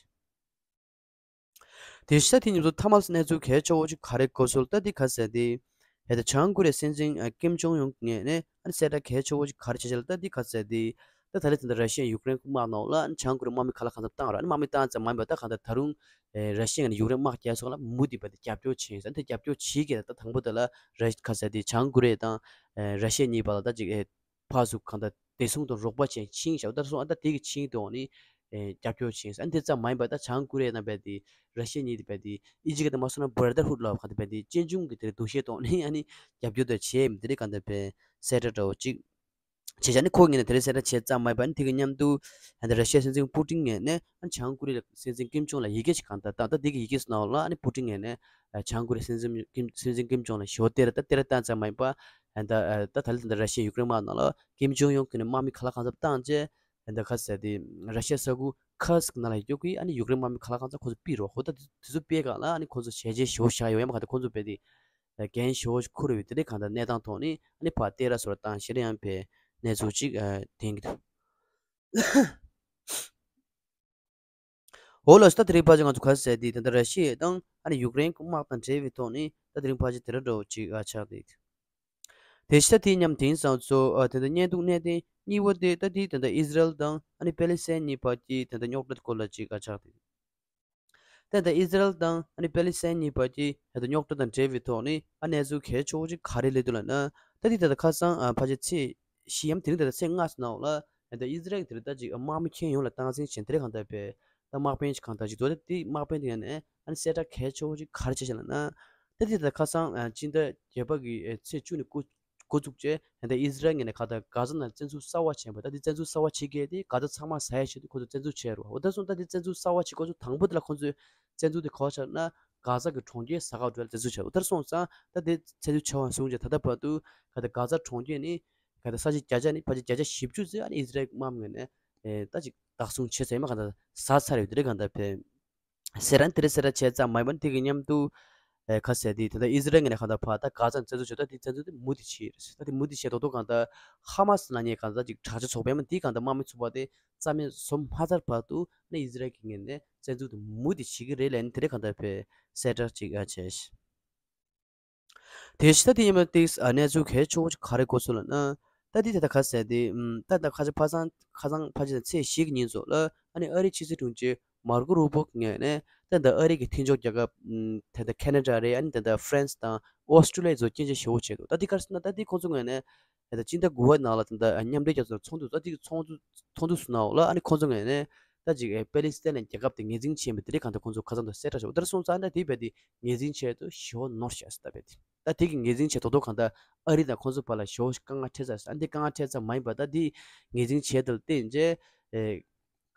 དེ་ཤ་དེ་ཉིན་དུ་ཐ་མལ་གནས་ཚུལ་གལ་ཆེ་བོ་ཅིག་ག་རེ་གོ་སོང་ལབ་ད་འདི་ག་ཟེར་ཏེ། ཧེ་ད་བྱང་ཀོ་རི་ཡའི་སྲིད་འཛིན་ཨ་ཀིམ་ཇོང་ཡུང་ངོས་ནས་ཨ་ནི་གསལ་བསྒྲགས་གལ་ཆེ་བོ་ཅིག་ག་རེ་བྱས་བྱས་ལབ་ད་འདི་ག་ཟེར་ཏེ། ད་ད་ལྟ་དེ་འདྲ་ར་ཤི་ཡ་ཡུཀ་རེན་དམག་ནང་ལ་ཨ་ནི་བྱང་ཀོ་རི་ཡས་དམག་མི་ག་ལ་གང་འཚམ་བཏང་ར། ཨ་ནི་དམག་མི་བཏང་ཙམ་མ་ཡིན་པར་ད་གང་ལྟར་ད་རུང་ཨེ་ར་ཤི་ཡ་ནས་ཡུཀ་རེན་དམག་རྒྱག་སོང་ལ་མུ་མཐུད་པ་དེ་རྒྱབ་སྐྱོར་བྱས་ཡིན་ཟེར། ཨ་ནི་དེ་རྒྱབ་སྐྱོར་བྱེད་ཀྱི་ད་དང་པོ་དེ་ལ་ར་ག་ཟེར་ཏེ་བྱང་ཀོ་རི་ཡ་དང་ཨེ་ར་ཤི་ཡ་གཉིས་བར་ལ་ད་ཅིག་ཨེ། ཕར་ཚུར་གང་ལྟར་བདེ་སྲུང་དང་རོགས་པ་བྱས་ཕྱིན་བཞག་ད་སོང་ཨ་ད་དེ་གི་ཕྱིན་དེ་འོག་ནི་ཨེ་རྒྱབ་སྐྱོར་བྱས། ཨ་ནི་དེ་ཙམ་མ་ཡིན་པར་ད་བྱང་ཀོ་རི་ཡ་དང་རྦད་དེ་ར་ཤི་ཡ་གཉིས་དེ་རྦད་དེ་ཨི་ཇི་གི་ད་མ་སོང་ན་བྷ་ར་དར་ཧུད་ལབ་གང་ལྟར་རྦད་དེ་གཅེན་གཅུང་གི་དེ་འདུ་ཤེས་ཐོག་ནས་ཨ་ནི་རྒྱབ་སྐྱོར་དེ་བྱས་མི་དེ་རིགས་གང་ལྟར་རྦད་གསལ་བསྒྲགས་འདྲ་བོ་ཅིག་བྱས་བྱས་ནི་ཁོ་ངོས་ནས་དེ་རིང་གསལ་བསྒྲགས་བྱས་ཙམ་མ་ཡིན་པར་ཨ་ནི་དེ་གི་མཉམ་དུ་ཨ་ནི་ར་ཤི་ཡའི་སྲིད་འཛིན་པུ་ཏིན་ངོས་ནས་ཨ་ནི་བྱང་ཀོ་རི་ཡའི་སྲིད་འཛིན་ཀིམ་ཇོང་ལ་ཡི་གེ་ཞིག་གང་ལྟར་བཏང་། ད་དེ་གི་ཡི་གེ་ནང་ལ་ཨ་ནི་པུ་ཏིན་ངོས་ནས་ཨ་བྱང་ཀོ་རི་ཡའི་སྲིད་འཛིན་ཀིམ་སྲིད་འཛིན་ཀིམ་ཇོང་ལ་ཞུ་བ་དེ་རེད། ད་དེ་རེད་བཏང་ཙམ་མ་ཡིན་པ་ཨ་ནི་ད་ཨ་ད་ད་ལྟ་འདི་ར་ཤི་ཡའི་ཡུཀ་རེན་དམག་ནང་ལ་ཀིམ་ཇོང་ཡུང་གིས་ནི་དམག་མི་ག་ལ་གང་འཚམ་བཏང་རྗེས་ཨ་ནི་ད་ག་ཟེར་དེ་ར་ཤི་ཡའི་ས་ཁུལ་ཁར་སིཀ་ནང་ལ་ཡོད་རྒྱུ་གི་ཨ་ནི་ཡུཀ་རེན་དམག་མི་ག་ལ་གང་འཚམ་ཁོ་ཚོ་ཕུད་རོགས། ཁོ་ད་དེ་ཚོ་ཕུད་སྒང་ལ་ཨ་ནི་ཁོ་ཚོ་ཞལ་ཆད་ཞེ་པོ་བཞག་ཡོད། ཡང་མ་ག་ད་ཁོ་ཚོ་རྦད་དེ་འགན་ཞེ་པོ་ཞིག་འཁུར་ཡོད། དེ་འདྲའི་གང་ལྟར་གནས་སྟངས་ཐོག་ནས་ཨ་ནི་ཕར་བལྟས་ར་སོ་ར་བཏང་ཞེ་དྲག་ཡང་བའི་གནས་ཚུལ་ཅིག་ཨ་ཐོན་གྱི་འདུག་འོ་ལགས་སོ། ད་དེ་རིང་ཕལ་ཆེར་ང་ཚོ་ག་རེ་ཟེར་དེ་ད་ལྟ་ར་ཤི་ཡ་དང་ཨ་ནི་ཡུཀ་རེན་གྱི་དམག་དང་འབྲེལ་བའི་ཐོག་ནས་ད་དེ་རིང་ཕལ་ཆེར་དེ་འདྲ་འདྲ་བོ་ཅིག་ཨ་ཆགས་འདུག་དེ་ཤ་དེ་མཉམ་དེང་སང་ཚོ་ཨ་ད་ལྟ་བརྙན་ཐུང་གནད་དོན་གཉིས་པ་དེ་ད་དེ་ད་ལྟ་ཨི་ཟི་རལ་དང་ཨ་ནི་པེ་ལི་སི་ཐན་གཉིས་བར་གྱི་ད་ལྟ་རྙོག་དྲ་སྐོར་ལ་ཅིག་ཨ་ཆགས་འདུག་ད་ད་ཨི་ཟི་རལ་དང་ཨ་ནི་པེ་ལི་སི་ཐན་གཉིས་བར་གྱི་ད་ད་རྙོག་དྲ་དང་འབྲེལ་བའི་ཐོག་ནས་ཨ་གནས་ཚུལ་གལ་ཆེ་བོ་ཅིག་ག་རེ་སླེབས་འདུག་ལབ་ན། ད་འདི་ད་ད་ཁ་སང་ཨ་ཕལ་ཆེར་ཚེས་བཞི་ཡམ་དེ་རིང་ད་ད་ཚེས་ལྔ་ཙམ་ནང་ལ་ད་ཨི་ཟི་རལ་གྱི་དེ་རེད་ད་ཅིག་དམག་མི་ཁྱོན་ཡོངས་ལ་སྟངས་འཛིན་བྱས་དེ་རེད་གང་ལྟར་བས་ད་དམག་དཔོན་ཅིག་གང་ལྟར་ཅིག་འདུག་ད་དེ་དམག་དཔོན་དེ་ཡང་ནས་ཨ་ནི་གསལ་བསྒྲགས་གལ་ཆེ་བོ་ཅིག་ག་རེ་བྱས་ཤག་ལབ་ན། ད་འདི་ད་ད་ཁ་སང་ཨ་སྤྱི་ཟླ་བརྒྱད་པ་གི་ཨ་ཚེས་བཅུ་ནས་འགོ་འགོ་བཙུགས་རྗེས་ད་ལྟ་ཨི་ཟི་རལ་ངོས་ནས་ག་ད་གྷ་ཛ་ནང་བཙན་འཛུལ་གསར་པ་བྱས་པ་ད་འདི་བཙན་འཛུལ་གསར་པ་བྱེད་མཁན་དེ་གྷ་ཛ་ཚང་མ་ཟ་ཡ་ཆེད་དུ་ཁོ་ཚོ་བཙན་འཛུལ་བྱས་རེད་བ། འོ་ད་སོང་ད་འདི་བཙན་འཛུལ་གསར་པ་བྱེད་ཁོ་ཚོ་དང་པོ་དེ་ལ་ཁོ་ཚོས་བཙན་འཛུལ་དེ་ག་པར་བྱས་ན་གྷ་ཛ་གི་གྲོང་ཁྱེར་ཟ་ཁང་འགྲོ་ཡ་བཙན་འཛུལ་བྱས། འོ་ད་སོང་ཙང་ད་འདི་བཙན་འཛུལ་བྱས་པ་བཟུང་རྗེས་ད་ལྟ་བར་དུ་ག་ད་གྷ་ཛ་གྲོང་ཁྱེར་ནི་ག་ད་ས་ཆ་བརྒྱ་ཆ་ནི་ཕལ་ཆེར་བརྒྱ་ཆ་བཞི་བཅུ་ཙམ་ཨ་ནི་ཨི་ཟི་རལ་དམག་མི་ངོས་ནས་ཨེ་ད་ཅིག་བདག་བཟུང་བྱས་ཚར་ཡོད་མ་ག་ད་ཟ་ཚར་ཡོད་དེ་རེད་གང་ལྟར་བས། ཟེར་རན་དེ་རེད་ཟེར་ར་བྱས་ཙང་མ་ཡིན་པ་དེ་གི་མཉམ་དུ་ཨེ་ཁ་ཟེར་དེ་ད་ལྟ་ཨི་ཟི་རལ་ངོས་ནས་གང་ལྟར་ཕར་ད་གྷ་ཛ་བཙན་འཛུལ་བྱས་ད་དེ་བཙན་འཛུལ་དེ་མུ་མཐུད་བྱས་རེད། ད་དེ་མུ་མཐུད་བྱས་ཏོག་ཏོག་གང་ལྟར་ཧ་མ་སི་ནང་ཉེ་གང་ལྟར་ཅིག་དྲག་ཆ་ཚོགས་པ་ཡིན་མ་དེ་གང་ལྟར་དམག་མི་ཚོགས་པ་དེ་རྩ་མེད་བཟོ་མ་ཚར་བར་དུ་ནི་ཨི་ཟི་རལ་གྱི་ངོས་ནས་བཙན་འཛུལ་དེ་མུ་མཐུད་བྱེད་ཀྱི་རེད་ལབ་ནས་དེ་རེད་གང་ལྟར་བས་གསལ་བསྒྲགས་ཅིག་ཨ་བྱས། དེ་ཕྱི་ད་དེ་ཡིན་པ་ཏིག་ཨ་གནས་ཚུལ་གལ་ཆེ་བོ་ཅིག་ག་རེ་གོ་སོང་ལབ་ན། ད་དེ་དེ་ད་ཁ་ཟེར་དེ་ད་ད་ཁ་ཆེ་ཕ་སང་ཁ་སང་ཕ་ཆེ་ཚེས་བཞི་གི་ཉིན་ཚོ་ལ་ཨ་ནི་ཨ་རིའི་ཕྱི་སྲིད་དྲུང་ཆེ་མར་ཀོ་རུ་བྷོ་ངོས་ནས་ད་ད་ཨ་རི་གི་མཐུན་ཕྱོགས་རྒྱལ་ཁབ་ད་ད་ཁེ་ན་ཌ་རེད། ཨ་ནི་ད་ད་ཧྥ་རན་སི་དང་ཨོ་སི་ཀྲུ་ལི་ཡ་ཚོ་སྐྱོན་བརྗོད་ཞེ་བོ་བྱས་འདུག་ད་དེ་ག་རེ་ཟེར་ན་ད་དེ་ཁོང་ཚོ་ངོས་ནས་ད་ད་སྤྱི་ཟླ་དགུ་པ་ནང་ལ་ད་ད་མཉམ་འབྲེལ་རྒྱལ་ཚོགས་ཚོགས་འདུ་ད་དེ་ཚོགས་འདུ་ཚོགས་འདུ་སུ་ནའོ་ལ་ཨ་ནི་ཁོང་ཚོ་ངོས་ནས་ད་ཅིག་ཨེ་པེ་ལི་སི་ཐན་ལ་རྒྱལ་ཁབ་དེ་ངོས་འཛིན་བྱས་པ་དེ་རིགས་གང་ལྟར་ཁོང་ཚོ་ཁ་སང་དུ་གསལ་བསྒྲགས་བྱས། འོ་ད་སོང་ཙང་ད་དེ་བས་དེ་ངོས་འཛིན་བྱས་དུ་ཞེ་བོ་ནོར་ཤག་ཟེར་ད་བས་དེ་ད་དེ་གི་ངོས་འཛིན་བྱས་དོ་དོ་གང་ལྟར་ཨ་རི་དང་ཁོང་ཚོ་བར་ལ་ཞེ་བོ་དཀའ་ངལ་འཕྲད་ཚར་ཟེར། ཨ་འདི་དཀའ་ངལ་འཕྲད་ཚར་མ་ཡིན་པ་ད་དེ་ངོས་འཛིན་བྱས་དུ་བརྟེན་རྗེས་ཨེ་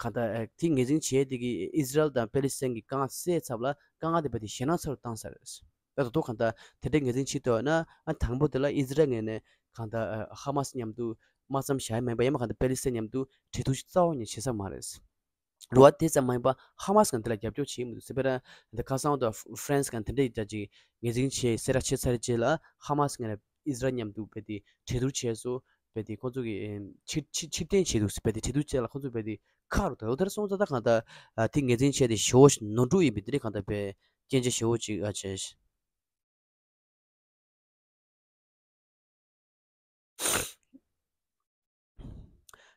གང་ལྟར་ཨེ་དེ་ངོས་འཛིན་བྱས་དེ་གི་ཨི་ཟི་རལ་དང་པེ་ལི་སི་ཐན་གི་དཀའ་ངལ་སེལ་ཚར་ལ་དཀའ་ངལ་དེ་བས་དེ་ཞེད་སྣང་ཚ་རུ་བཏང་ཚར་རེད། ད་དོ་དོ་གང་ལྟར་དེ་འདྲའི་ངོས་འཛིན་བྱེད་ཐུབ་ན་ཨ་དང་པོ་དེ་ལ་ཨི་ཟི་རལ་ངོས་ནས་གང་ལྟར་ཧ་མ་སི་མཉམ་དུ་དམག་མཚམས་བཞག་ཡ་མིན་པ་ཡང་མ་གང་ལྟར་པེ་ལི་སི་ཐན་མཉམ་དུ་གྲོས་བསྡུར་ཞིག་རྩ་བ་ནས་བྱེད་ས་མ་རེད། རེད་བ། དེ་ཙམ་མ་ཡིན་པ་ཧ་མ་སི་ང་འདི་ལ་རྒྱབ་སྐྱོར་བྱེད་མི་འདུག་ཟེར་བས་ན་འདི་ཁ་སང་དུ་ཧྥ་རན་སི་གང་དེ་འདྲའི་ཡིད་ཆ་ཅིག་ངོས་འཛིན་བྱེད་གསལ་བསྒྲགས་བྱེད་ཚར་རྗེས་ལ་ཧ་མ་སི་ངོས་ནས་ཨི་ཟི་རལ་མཉམ་དུ་བས་དེ་གྲོས་བསྡུར་བྱས་སོ་བས་དེ་ཁོང་ཚོ་གི་ཕྱིར་ཕྱིར་ཕྱིར་འཐེན་བྱས་འདུག་ཟེར་བས་དེ་གྲོས་བསྡུར་བྱས་ལ་ཁོང་ཚོ་བས་དེ་ཁག་རུ་དོ་དེར་སོང་ཙང་ད་གང་ལྟར་དེ་ངོས་འཛིན་བྱས་དེ་ཞེ་བོ་ཞིག་ནོར་འཁྲུལ་ཡིན་པའི་དེ་འདྲའི་གང་ལྟར་བས་སྐྱོན་ཆ་ཞེ་བོ་ཅིག་ཨ་བྱས།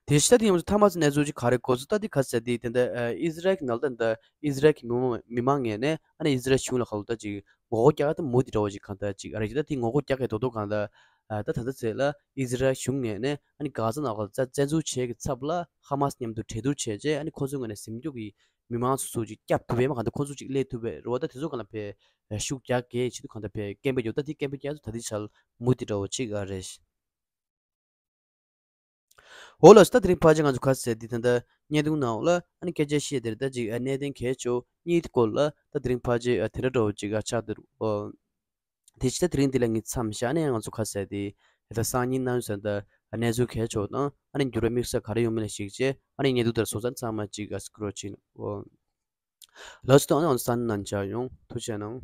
དེ་ཕྱི་ད་དེ་ཡོངས་སུ་ཐ་མ་ཚོ་གནས་ཚུལ་ཅིག་ག་རེ་གོ་ཚུལ་ད་དེ་ག་ཟེར་དེ་དེ་འདྲ་ཨི་ཟི་རལ་གྱི་ནང་ལ་ད་ཨི་ཟི་རལ་གྱི་མི་མང་མི་མང་ངོས་ནས་ཨ་ནི་ཨི་ཟི་རལ་གཞུང་ལ་ཁ་ལོ་ད་ཅིག་ངོ་རྒོལ་རྒྱག་ད་མུ་དེ་འདྲ་བོ་ཅིག་གང་ལྟར་ཅིག་ཨ་རེ་ཅིག་ད་དེ་ངོ་རྒོལ་རྒྱག་གི་དོ་དོ་གང་ལྟར་ད་ད་ལྟ་ཚེ་ལ་ཨི་ཟི་རལ་གཞུང་ངོས་ནས་ཨ་ནི་གྷ་ཛ་ནང་ལ་བཙན་འཛུལ་བྱེད་ཀྱི་ཚབ་ལ་ཧ་མ་སི་མཉམ་དུ་གྲོས་བསྡུར་བྱས་རྗེས་ཨ་ནི་ཁོ་ཚོའི་ངོས་ནས་ཟིན་རྒྱུ་གི་མི་མང་སོ་སོ་ཅིག་སྐྱབས་ཐུབ་པའི་མ་གང་ལྟར་ཁོ་ཚོ་ཅིག་སླེབས་ཐུབ་པའི་རེ་བ་ད་དེ་ཚོ་གང་ལ་བས་ཤུགས་རྒྱག་གི་ཆེད་དུ་གང་ལྟར་བས་སྐད་འབོད་རྒྱག་ད་དེ་སྐད་འབོད་རྒྱག་ཚོ་ད་དེ་ཆར་མུ་དེ་འདྲ་བོ་ཅིག་ཨ་རེད། འོ་ལགས་སོ། ད་དེ་རིང་ཕལ་ཆེར་ང་ཚོ་ག་ཟེར་དེ་ད་ལྟ་བརྙན་ཐུང་ནང་ལ་ཨ་ནི་སྐད་ཆ་བཤད་དེ་རེད། ད་ཅིག་གནད་དོན་གལ་ཆེ་བ་གཉིས་ཀྱི་སྐོར་ལ་ད་དེ་རིང་ཕལ་ཆེར་དེ་འདྲ་འདྲ་བོ་ཅིག་ཨ་ཆགས་འདུག་ཨོ། དེ་ཕྱི་ད་དེ་རིང་འདི་ལ་ངས་མཚམས་བཞག་ནས་ང་ཚོ་ག་ཟེར་དེ་ད་སང་ཉིན་གནངས་ཚེ་ད་གནས་ཚུལ་གལ་ཆེ་བ་དང་ཨ་ནི་འགྱུར་བ་དམིགས་བསལ་ག་རེ་ཡོང་མིན་ལ་གཞིགས་བྱས་ཨ་ནི་བརྙན་ཐུང་དེར་སོང་ཙང་ཚང་མ་ཅིག་ཨ་སྐུ་རོགས་བྱེད། ཨོ། ལགས་སོ། ད་ཨ་ནི་ཨོན་སན་ནན་ཆ་ཡོང་ཐུགས་རྗེ་གནང་།